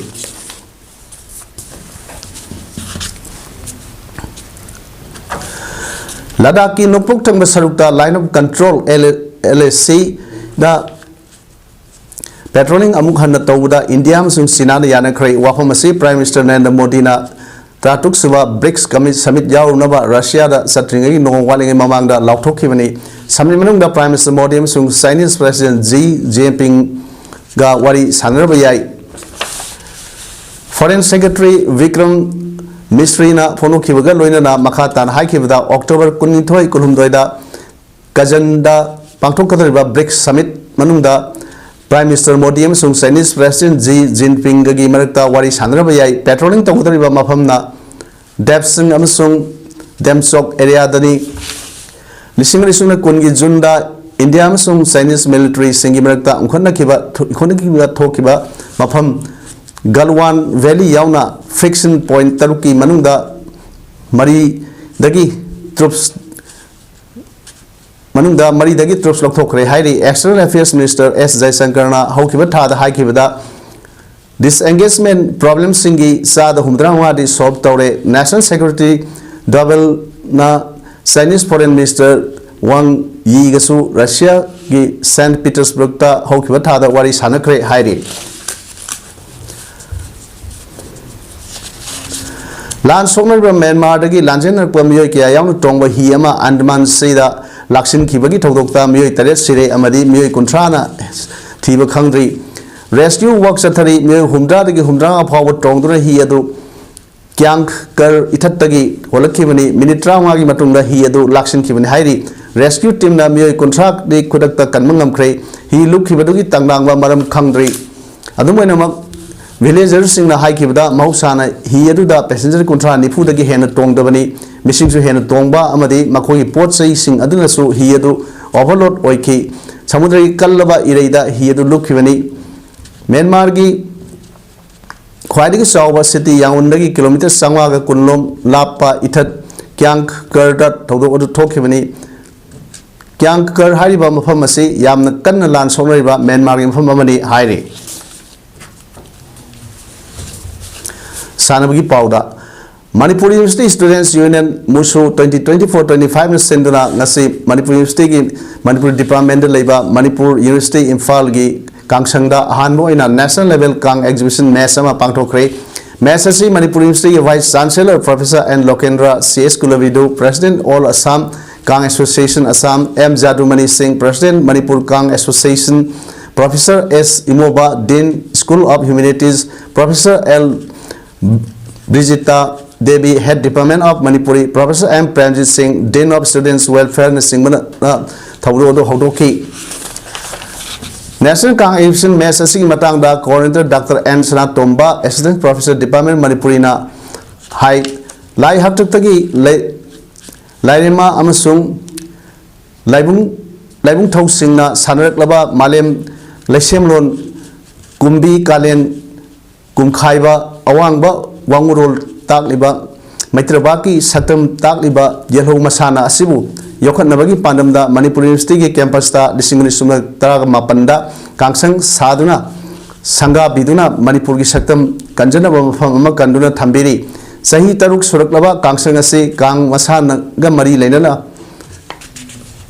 ꯂꯗꯥꯈꯀꯤ ꯅꯣꯡꯄꯣꯛ ꯊꯪꯕ ꯁꯔꯨꯛꯇ Line of Control, L A C, the Patrolling ꯑꯃꯨꯛ ꯍꯟꯅ ꯇꯧꯕꯗ ꯏꯟꯗꯤꯌꯥ ꯑꯃꯁꯨꯡ ꯆꯤꯅꯥꯅ ꯌꯥꯅꯈ꯭ꯔꯦ꯫ ꯋꯥꯐꯝ ꯑꯁꯤ Prime Minister ꯅꯔꯦꯟꯗ꯭ꯔ ꯃꯣꯗꯤꯅ ꯇꯔꯥꯇꯔꯨꯛ ꯁꯨꯕ ꯕ꯭ꯔꯤꯛꯁ ꯀꯃꯤꯠ ꯁꯃꯤꯠ ꯌꯥꯎꯔꯨꯅꯕ ꯔꯁꯤꯌꯥꯗ ꯆꯠꯇ꯭ꯔꯤꯉꯩꯒꯤ ꯅꯣꯡꯃ ꯋꯥꯠꯂꯤꯉꯩ ꯃꯃꯥꯡꯗ ꯂꯥꯎꯊꯣꯛꯈꯤꯕꯅꯤ꯫ ꯁꯃꯤꯠ ꯃꯅꯨꯡꯗ Prime Minister ꯃꯣꯗꯤ ꯑꯃꯁꯨꯡ Chinese President Xi Jinpingꯒ ꯋꯥꯔꯤ ꯁꯥꯟꯅꯔꯕ ꯌꯥꯏ꯫ Foreign Secretary ꯕꯤꯀ꯭ꯔꯝ ꯃꯤꯁ꯭ꯔꯤꯅ ꯐꯣꯡꯗꯣꯛꯈꯤꯕꯒ ꯂꯣꯏꯅꯅ ꯃꯈꯥ ꯇꯥꯅ ꯍꯥꯏꯈꯤꯕꯗ, ꯑꯣꯛꯇꯣꯕꯔ ꯀꯨꯟꯅꯤꯊꯣꯏ ꯀꯨꯟꯍꯨꯝꯗꯣꯏꯗ ꯀꯖꯟꯗ ꯄꯥꯡꯊꯣꯛꯀꯗꯧꯔꯤꯕ ꯕ꯭ꯔꯤꯛꯁ ꯁꯃꯤꯠ ꯃꯅꯨꯡꯗ Prime Minister ꯃꯣꯗꯤ ꯑꯃꯁꯨꯡ Chinese President Xi Jinpingꯒꯒꯤ ꯃꯔꯛꯇ ꯋꯥꯔꯤ ꯁꯥꯟꯅꯔꯕ ꯌꯥꯏ꯫ Patrolling ꯇꯧꯒꯗꯧꯔꯤꯕ ꯃꯐꯝꯅ ꯗꯦꯞꯁꯤꯡ ꯑꯃꯁꯨꯡ ꯗꯦꯝꯆꯣꯛ ꯑꯦꯔꯤꯌꯥꯗꯅꯤ꯫ ꯂꯤꯁꯤꯡ ꯑꯅꯤ ꯁꯨꯞꯅ ꯀꯨꯟꯒꯤ ꯖꯨꯟꯗ ꯏꯟꯗꯤꯌꯥ ꯑꯃꯁꯨꯡ Chinese militaryꯁꯤꯡꯒꯤ ꯃꯔꯛꯇ ꯎꯪꯈꯠꯅꯈꯤꯕ ꯎꯪꯈꯠꯅꯈꯤꯕ ꯊꯣꯛꯈꯤꯕ ꯃꯐꯝ ꯒꯜꯋꯥꯟ Valley ꯌꯥꯎꯅ friction point ꯇꯔꯨꯛꯀꯤ ꯃꯅꯨꯡꯗ ꯃꯔꯤꯗꯒꯤ troops ꯃꯅꯨꯡꯗ ꯃꯔꯤꯗꯒꯤ troops ꯂꯧꯊꯣꯛꯈ꯭ꯔꯦ ꯍꯥꯏꯔꯤ꯫ External Affairs Minister ꯑꯦꯁ ꯖꯌꯁꯪꯀꯔꯅ ꯍꯧꯈꯤꯕ ꯊꯥꯗ ꯍꯥꯏꯈꯤꯕꯗ, disengagement problemꯁꯤꯡꯒꯤ ꯆꯥꯗ ꯍꯨꯝꯐꯨꯇꯔꯥ ꯃꯉꯥꯗꯤ solve ꯇꯧꯔꯦ꯫ National Secretary ꯗꯣꯚꯥꯜꯅ Chinese Foreign Minister Wang Yiꯒꯁꯨ ꯔꯁꯤꯌꯥꯒꯤ ꯁꯦꯟꯠ ꯄꯤꯇꯔꯁꯕꯔꯒꯇ ꯍꯧꯈꯤꯕ ꯊꯥꯗ ꯋꯥꯔꯤ ꯁꯥꯟꯅꯈ꯭ꯔꯦ ꯍꯥꯏꯔꯤ꯫ ꯂꯥꯟ ꯁꯣꯛꯅꯔꯤꯕ ꯃ꯭ꯌꯥꯟꯃꯥꯔꯗꯒꯤ ꯂꯥꯟꯖꯦꯟꯅꯔꯛꯄ ꯃꯤꯑꯣꯏ ꯀꯌꯥ ꯌꯥꯎꯅ ꯇꯣꯡꯕ ꯍꯤ ꯑꯃ ꯑꯟꯗꯃꯥꯟ ꯁꯤꯗ ꯂꯥꯛꯁꯤꯟꯈꯤꯕꯒꯤ ꯊꯧꯗꯣꯛꯇ ꯃꯤꯑꯣꯏ ꯇꯔꯦꯠ ꯁꯤꯔꯦ ꯑꯃꯗꯤ ꯃꯤꯑꯣꯏ ꯀꯨꯟꯊ꯭ꯔꯥꯅ ꯊꯤꯕ ꯈꯪꯗ꯭ꯔꯤ꯫ Rescue work ꯆꯠꯊꯔꯤ꯫ ꯃꯤꯑꯣꯏ ꯍꯨꯝꯐꯨꯇꯔꯥꯗꯒꯤ ꯍꯨꯝꯐꯨꯇꯔꯥꯃꯉꯥ ꯐꯥꯎꯕ ꯇꯣꯡꯗꯨꯅ ꯍꯤ ꯑꯗꯨ ꯀ꯭ꯌꯥꯡꯈ ꯀꯔ ꯏꯊꯠꯇꯒꯤ ꯍꯣꯜꯂꯛꯈꯤꯕꯅꯤ꯫ ꯃꯤꯅꯤꯠ ꯇꯔꯥꯃꯉꯥꯒꯤ ꯃꯇꯨꯡꯗ ꯍꯤ ꯑꯗꯨ ꯂꯥꯛꯁꯤꯟꯈꯤꯕꯅꯤ ꯍꯥꯏꯔꯤ꯫ Rescue teamꯅ ꯃꯤꯑꯣꯏ ꯀꯨꯟꯊ꯭ꯔꯥꯗꯤ ꯈꯨꯗꯛꯇ ꯀꯟꯕ ꯉꯝꯈ꯭ꯔꯦ꯫ ꯍꯤ ꯂꯨꯞꯈꯤꯕꯗꯨꯒꯤ ꯇꯥꯡꯂꯥꯡꯕ ꯃꯔꯝ ꯈꯪꯗ꯭ꯔꯤ꯫ ꯑꯗꯨꯝ ꯑꯣꯏꯅꯃꯛ, villagerꯁꯤꯡꯅ ꯍꯥꯏꯈꯤꯕꯗ, ꯃꯍꯧꯁꯥꯅ ꯍꯤ ꯑꯗꯨꯗ passenger ꯀꯨꯟꯊ꯭ꯔꯥ ꯅꯤꯐꯨꯗꯒꯤ ꯍꯦꯟꯅ ꯇꯣꯡꯗꯕꯅꯤ꯫ ꯃꯤꯁꯤꯡꯁꯨ ꯍꯦꯟꯅ ꯇꯣꯡꯕ ꯑꯃꯗꯤ ꯃꯈꯣꯏꯒꯤ ꯄꯣꯠ ꯆꯩꯁꯤꯡ ꯑꯗꯨꯅꯁꯨ ꯍꯤ ꯑꯗꯨ overload ꯑꯣꯏꯈꯤ꯫ ꯁꯃꯨꯗ꯭ꯔꯒꯤ ꯀꯜꯂꯕ ꯏꯔꯩꯗ ꯍꯤ ꯑꯗꯨ ꯂꯨꯞꯈꯤꯕꯅꯤ꯫ ꯃ꯭ꯌꯥꯟꯃꯥꯔꯒꯤ ꯈ꯭ꯋꯥꯏꯗꯒꯤ ꯆꯥꯎꯕ city ꯌꯥꯡꯒꯣꯟꯗꯒꯤ kilometre ꯆꯥꯝꯃꯉꯥꯒ ꯀꯨꯟ ꯂꯣꯝ ꯂꯥꯞꯄ ꯏꯊꯠ ꯀ꯭ꯌꯥꯡꯈ ꯀꯔꯗ ꯊꯧꯗꯣꯛ ꯑꯗꯨ ꯊꯣꯛꯈꯤꯕꯅꯤ꯫ ꯀ꯭ꯌꯥꯡꯈ ꯀꯔ ꯍꯥꯏꯔꯤꯕ ꯃꯐꯝ ꯑꯁꯤ ꯌꯥꯝꯅ ꯀꯟꯅ ꯂꯥꯟ ꯁꯣꯛꯅꯔꯤꯕ ꯃ꯭ꯌꯥꯟꯃꯥꯔꯒꯤ ꯃꯐꯝ ꯑꯃꯅꯤ ꯍꯥꯏꯔꯤ꯫ ꯁꯥꯟꯅꯕꯒꯤ ꯄꯥꯎꯗ, Manipur University Students Union, MUSU, twenty twenty-four twenty-five ꯅ ꯁꯤꯟꯗꯨꯅ ꯉꯁꯤ Manipur Universityꯒꯤ Manipur Departmentꯇ ꯂꯩꯕ Manipur University ꯏꯝꯐꯥꯜꯒꯤ ꯀꯥꯡꯁꯪꯗ ꯑꯍꯥꯟꯕ ꯑꯣꯏꯅ National Level ꯀꯥꯡ Exhibition Match ꯑꯃ ꯄꯥꯡꯊꯣꯛꯈ꯭ꯔꯦ꯫ Match ꯑꯁꯤ ꯃꯅꯤꯄꯨꯔ University ꯒꯤ Vice Chancellor Professor N ꯂꯣꯀꯦꯟꯗ꯭ꯔ, C S ꯀꯨꯂꯕꯤꯗꯨ, President All Assam Kang Association Assam, M ꯖꯥꯗꯨꯃꯅꯤ ꯁꯤꯡ, President Manipur Kang Association, Professor S ꯏꯃꯣꯕꯥ, Dean School of Humanities, Professor L ꯕ꯭ꯔꯤꯖꯤꯇꯥ Devi, Head Department of Manipuri, Professor M Premjit ꯁꯤꯡ, Dean of Students Welfare ꯅꯆꯤꯡꯕꯅ ꯊꯧꯔꯝ ꯑꯗꯨ ꯍꯧꯗꯣꯛꯈꯤ꯫ National Kang Exhibition Match ꯑꯁꯤꯒꯤ ꯃꯇꯥꯡꯗ Coordinator Doctor N ꯁꯅꯥꯇꯣꯝꯕ, Assistant Professor, Department Manipuri ꯅ ꯍꯥꯏ, ꯂꯥꯏ ꯍꯥꯛꯇꯛꯇꯒꯤ ꯂꯩ-, ꯂꯥꯏꯔꯦꯝꯃ ꯑꯃꯁꯨꯡ ꯂꯥꯏꯕꯨꯡ, ꯂꯥꯏꯕꯨꯡꯊꯧꯁꯤꯡꯅ ꯁꯥꯟꯅꯔꯛꯂꯕ ꯃꯥꯂꯦꯝ ꯂꯩꯁꯦꯝꯂꯣꯟ ꯀꯨꯝꯕꯤ ꯀꯥꯂꯦꯟ ꯀꯨꯝꯈꯥꯏꯕ, ꯑꯋꯥꯡꯕ ꯋꯥꯉꯨꯔꯣꯜ ꯇꯥꯛꯂꯤꯕ, ꯃꯩꯇ꯭ꯔꯕꯥꯛꯀꯤ ꯁꯛꯇꯝ ꯇꯥꯛꯂꯤꯕ ꯌꯦꯜꯍꯧ ꯃꯁꯥꯟꯅ ꯑꯁꯤꯕꯨ ꯌꯣꯛꯈꯠꯅꯕꯒꯤ ꯄꯥꯟꯗꯝꯗ ꯃꯅꯤꯄꯨꯔ ꯌꯨꯅꯤꯚꯔꯁꯤꯇꯤꯒꯤ ꯀꯦꯝꯄꯁꯇ ꯂꯤꯁꯤꯡ ꯑꯅꯤ ꯁꯨꯞꯅ ꯇꯔꯥꯃꯥꯄꯟꯗ ꯀꯥꯡꯁꯪ ꯁꯥꯗꯨꯅ ꯁꯪꯒꯥꯕꯤꯗꯨꯅ ꯃꯅꯤꯄꯨꯔꯒꯤ ꯁꯛꯇꯝ ꯀꯟꯖꯅꯕ ꯃꯐꯝ ꯑꯃ ꯀꯟꯗꯨꯅ ꯊꯝꯕꯤꯔꯤ꯫ ꯆꯍꯤ ꯇꯔꯨꯛ ꯁꯨꯔꯛꯂꯕ ꯀꯥꯡꯁꯪ ꯑꯁꯤ ꯀꯥꯡ ꯃꯁꯥꯟꯅꯒ ꯃꯔꯤ ꯂꯩꯅꯅ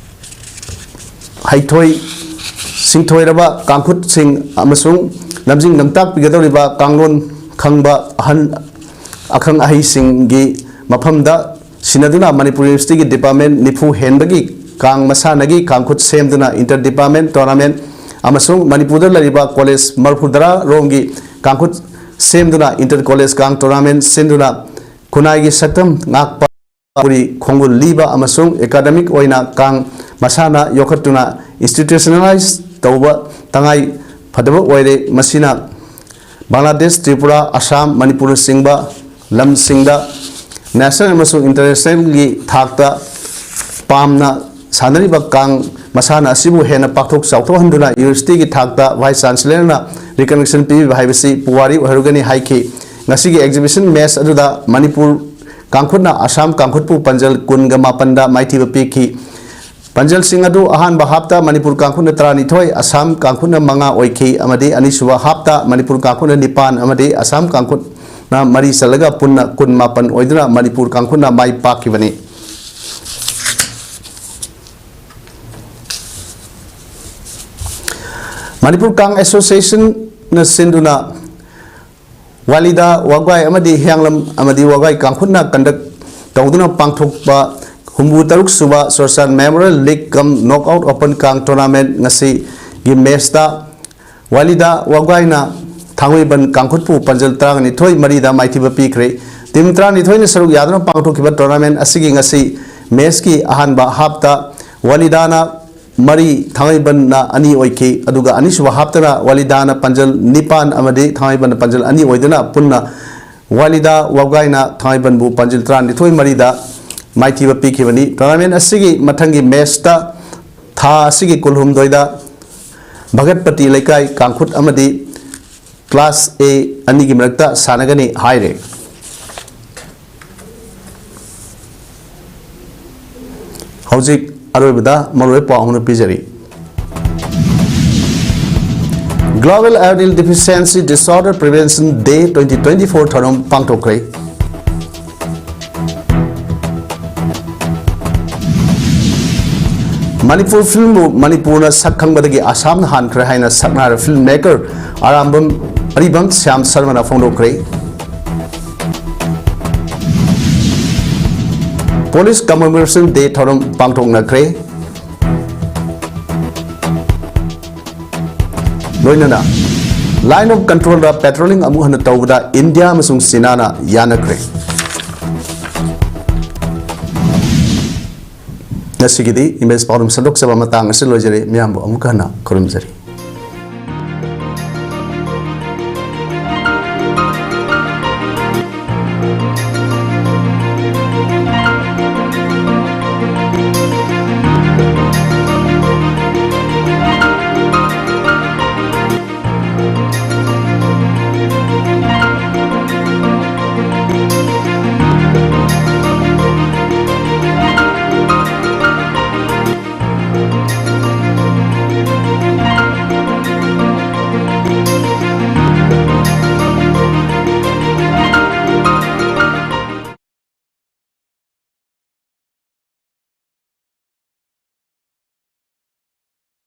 ꯍꯩꯊꯣꯏ ꯁꯤꯡꯊꯣꯏꯔꯕ ꯀꯥꯡꯈꯨꯠꯁꯤꯡ ꯑꯃꯁꯨꯡ ꯂꯝꯖꯤꯡ ꯂꯝꯇꯥꯛꯄꯤꯒꯗꯧꯔꯤꯕ ꯀꯥꯡꯂꯣꯟ ꯈꯪꯕ ꯑꯍꯟ ꯑꯈꯪ ꯑꯍꯩꯁꯤꯡꯒꯤ ꯃꯐꯝꯗ ꯁꯤꯟꯅꯗꯨꯅ ꯃꯅꯤꯄꯨꯔ ꯌꯨꯅꯤꯚꯔꯁꯤꯇꯤꯒꯤ department ꯅꯤꯐꯨ ꯍꯦꯟꯕꯒꯤ ꯀꯥꯡ ꯃꯁꯥꯟꯅꯒꯤ ꯀꯥꯡꯈꯨꯠ ꯁꯦꯝꯗꯨꯅ inter department tournament ꯑꯃꯁꯨꯡ ꯃꯅꯤꯄꯨꯔꯗ ꯂꯩꯔꯤꯕ college ꯃꯔꯤꯐꯨꯇꯔꯥ ꯔꯣꯝꯒꯤ ꯀꯥꯡꯈꯨꯠ ꯁꯦꯝꯗꯨꯅ inter college ꯀꯥꯡ tournament ꯁꯤꯟꯗꯨꯅ ꯈꯨꯟꯅꯥꯏꯒꯤ ꯁꯛꯇꯝ ꯉꯥꯛꯄ ꯄꯨꯔꯤ ꯈꯣꯡꯒꯨꯜ ꯂꯤꯕ ꯑꯃꯁꯨꯡ academic ꯑꯣꯏꯅ ꯀꯥꯡ ꯃꯁꯥꯟꯅ ꯌꯣꯛꯈꯠꯇꯨꯅ institutionalize ꯇꯧꯕ ꯇꯉꯥꯏ ꯐꯗꯕ ꯑꯣꯏꯔꯦ꯫ ꯃꯁꯤꯅ ꯕꯪꯒ꯭ꯂꯥꯗꯦꯁ, ꯇ꯭ꯔꯤꯄꯨꯔꯥ, ꯑꯁꯥꯝ, ꯃꯅꯤꯄꯨꯔꯅꯆꯤꯡꯕ ꯂꯝꯁꯤꯡꯗ national ꯑꯃꯁꯨꯡ internationalꯒꯤ ꯊꯥꯛꯇ ꯄꯥꯝꯅ ꯁꯥꯟꯅꯔꯤꯕ ꯀꯥꯡ ꯃꯁꯥꯟꯅ ꯑꯁꯤꯕꯨ ꯍꯦꯟꯅ ꯄꯥꯛꯊꯣꯛ ꯆꯥꯎꯊꯣꯛꯍꯟꯗꯨꯅ ꯌꯨꯅꯤꯚꯔꯁꯤꯇꯤꯒꯤ ꯊꯥꯛꯇ vice chancellorꯅ recognition ꯄꯤꯕꯤꯕ ꯍꯥꯏꯕꯁꯤ ꯄꯨꯋꯥꯔꯤ ꯑꯣꯏꯍꯧꯔꯒꯅꯤ ꯍꯥꯏꯈꯤ꯫ ꯉꯁꯤꯒꯤ exhibition match ꯑꯗꯨꯗ ꯃꯅꯤꯄꯨꯔ ꯀꯥꯡꯈꯨꯠꯅ ꯑꯁꯥꯝ ꯀꯥꯡꯈꯨꯠꯄꯨ ꯄꯥꯟꯖꯜ ꯀꯨꯟꯒ ꯃꯥꯄꯟꯗ ꯃꯥꯏꯊꯤꯕ ꯄꯤꯈꯤ꯫ ꯄꯥꯟꯖꯜꯁꯤꯡ ꯑꯗꯨ ꯑꯍꯥꯟꯕ halfꯇ ꯃꯅꯤꯄꯨꯔ ꯀꯥꯡꯈꯨꯠꯅ ꯇꯔꯥꯅꯤꯊꯣꯏ, ꯑꯁꯥꯝ ꯀꯥꯡꯈꯨꯠꯅ ꯃꯉꯥ ꯑꯣꯏꯈꯤ ꯑꯃꯗꯤ ꯑꯅꯤꯁꯨꯕ halfꯇ ꯃꯅꯤꯄꯨꯔ ꯀꯥꯡꯈꯨꯠꯅ ꯅꯤꯄꯥꯟ ꯑꯃꯗꯤ ꯑꯁꯥꯝ ꯀꯥꯡꯈꯨꯠꯅ ꯃꯔꯤ ꯆꯜꯂꯒ ꯄꯨꯟꯅ ꯀꯨꯟꯃꯥꯄꯟ ꯑꯣꯏꯗꯨꯅ ꯃꯅꯤꯄꯨꯔ ꯀꯥꯡꯈꯨꯠꯅ ꯃꯥꯏ ꯄꯥꯛꯈꯤꯕꯅꯤ꯫ ꯃꯅꯤꯄꯨꯔ ꯀꯥꯡ ꯑꯦꯁꯣꯁꯤꯌꯦꯁꯟꯅ ꯁꯤꯟꯗꯨꯅ ꯋꯥꯂꯤꯗꯥ ꯋꯥꯒꯥꯏ ꯑꯃꯗꯤ ꯍꯤꯌꯥꯡꯂꯝ ꯑꯃꯗꯤ ꯋꯥꯒꯥꯏ ꯀꯥꯡꯈꯨꯠꯅ ꯀꯟꯗꯛ ꯇꯧꯗꯨꯅ ꯄꯥꯡꯊꯣꯛꯄ ꯍꯨꯝꯐꯨ ꯇꯔꯨꯛ ꯁꯨꯕ ꯁꯣꯔꯁꯥꯟ ꯃꯦꯃꯣꯔꯤꯌꯦꯜ ꯂꯤꯒ ꯀꯝ ꯅꯣꯛ ꯑꯥꯎꯠ ꯑꯣꯄꯟ ꯀꯥꯡ ꯇꯣꯔꯅꯥꯃꯦꯟ ꯉꯁꯤꯒꯤ ꯃꯦꯆꯇ ꯋꯥꯂꯤꯗꯥ ꯋꯥꯒꯥꯏꯅ ꯊꯥꯡꯃꯩꯕꯟ ꯀꯥꯡꯈꯨꯠꯄꯨ ꯄꯥꯟꯖꯜ ꯇꯔꯥꯅꯤꯊꯣꯏ ꯃꯔꯤꯗ ꯃꯥꯏꯊꯤꯕ ꯄꯤꯈ꯭ꯔꯦ꯫ ꯇꯤꯝ ꯇꯔꯥꯅꯤꯊꯣꯏꯅ ꯁꯔꯨꯛ ꯌꯥꯗꯨꯅ ꯄꯥꯡꯊꯣꯛꯈꯤꯕ ꯇꯣꯔꯅꯥꯃꯦꯟ ꯑꯁꯤꯒꯤ ꯉꯁꯤ ꯃꯦꯆꯀꯤ ꯑꯍꯥꯟꯕ ꯍꯥꯞꯇ ꯋꯥꯂꯤꯗꯥꯅ ꯃꯔꯤ, ꯊꯥꯡꯃꯩꯕꯟꯅ ꯑꯅꯤ ꯑꯣꯏꯈꯤ꯫ ꯑꯗꯨꯒ ꯑꯅꯤꯁꯨꯕ ꯍꯥꯞꯇꯅ ꯋꯥꯂꯤꯗꯥꯅ ꯄꯥꯟꯖꯜ ꯅꯤꯄꯥꯟ ꯑꯃꯗꯤ ꯊꯥꯡꯃꯩꯕꯟꯅ ꯄꯥꯟꯖꯜ ꯑꯅꯤ ꯑꯣꯏꯗꯨꯅ ꯄꯨꯟꯅ ꯋꯥꯂꯤꯗꯥ ꯋꯥꯒꯥꯏꯅ ꯊꯥꯡꯃꯩꯕꯟꯕꯨ ꯄꯥꯟꯖꯜ ꯇꯔꯥꯅꯤꯊꯣꯏ ꯃꯔꯤꯗ ꯃꯥꯏꯊꯤꯕ ꯄꯤꯈꯤꯕꯅꯤ꯫ ꯇꯣꯔꯅꯥꯃꯦꯟ ꯑꯁꯤꯒꯤ ꯃꯊꯪꯒꯤ ꯃꯦꯆꯇ ꯊꯥ ꯑꯁꯤꯒꯤ ꯀꯨꯟꯍꯨꯝꯗꯣꯏꯗ ꯚꯒꯠꯄꯇꯤ ꯂꯩꯀꯥꯏ ꯀꯥꯡꯈꯨꯠ ꯑꯃꯗꯤ ꯀ꯭ꯂꯥꯁ ꯑꯦ ꯑꯅꯤꯒꯤ ꯃꯔꯛꯇ ꯁꯥꯟꯅꯒꯅꯤ ꯍꯥꯏꯔꯦ꯫ ꯍꯧꯖꯤꯛ ꯑꯔꯣꯏꯕꯗ ꯃꯔꯨꯑꯣꯏꯕ ꯄꯥꯎ ꯑꯃꯅ ꯄꯤꯖꯔꯤ꯫ Global Iodine Deficiency Disorder Prevention Day twenty twenty-four ꯊꯧꯔꯝ ꯄꯥꯡꯊꯣꯛꯈ꯭ꯔꯦ꯫ ꯃꯅꯤꯄꯨꯔ ꯐꯤꯂꯝꯕꯨ ꯃꯅꯤꯄꯨꯔꯅ ꯁꯛ ꯈꯪꯕꯗꯒꯤ ꯑꯁꯥꯝꯅ ꯍꯥꯟꯈ꯭ꯔꯦ ꯍꯥꯏꯅ ꯁꯛꯅꯥꯏꯔꯕ ꯐꯤꯂꯝ ꯃꯦꯀꯔ ꯑꯔꯥꯝꯕꯝ, ꯑꯔꯤꯕꯝ ꯁ꯭ꯌꯥꯝ ꯁꯔꯃꯅ ꯐꯣꯡꯗꯣꯛꯈ꯭ꯔꯦ꯫ Police Commemoration Day ꯊꯧꯔꯝ ꯄꯥꯡꯊꯣꯛꯅꯈ꯭ꯔꯦ꯫ ꯂꯣꯏꯅꯅ Line of Controlꯗ patrolling ꯑꯃꯨꯛ ꯍꯟꯅ ꯇꯧꯕꯗ ꯏꯟꯗꯤꯌꯥ ꯑꯃꯁꯨꯡ ꯆꯤꯅꯥꯅ ꯌꯥꯅꯈ꯭ꯔꯦ꯫ ꯉꯁꯤꯒꯤꯗꯤ ꯏꯃꯦꯖ ꯄꯥꯎꯗꯝ ꯁꯟꯗꯣꯛꯆꯕ ꯃꯇꯥꯡ ꯑꯁꯤ ꯂꯣꯏꯖꯔꯦ꯫ ꯃꯤꯌꯥꯝꯕꯨ ꯑꯃꯨꯛ ꯍꯟꯅ ꯈꯨꯔꯨꯝꯖꯔꯤ꯫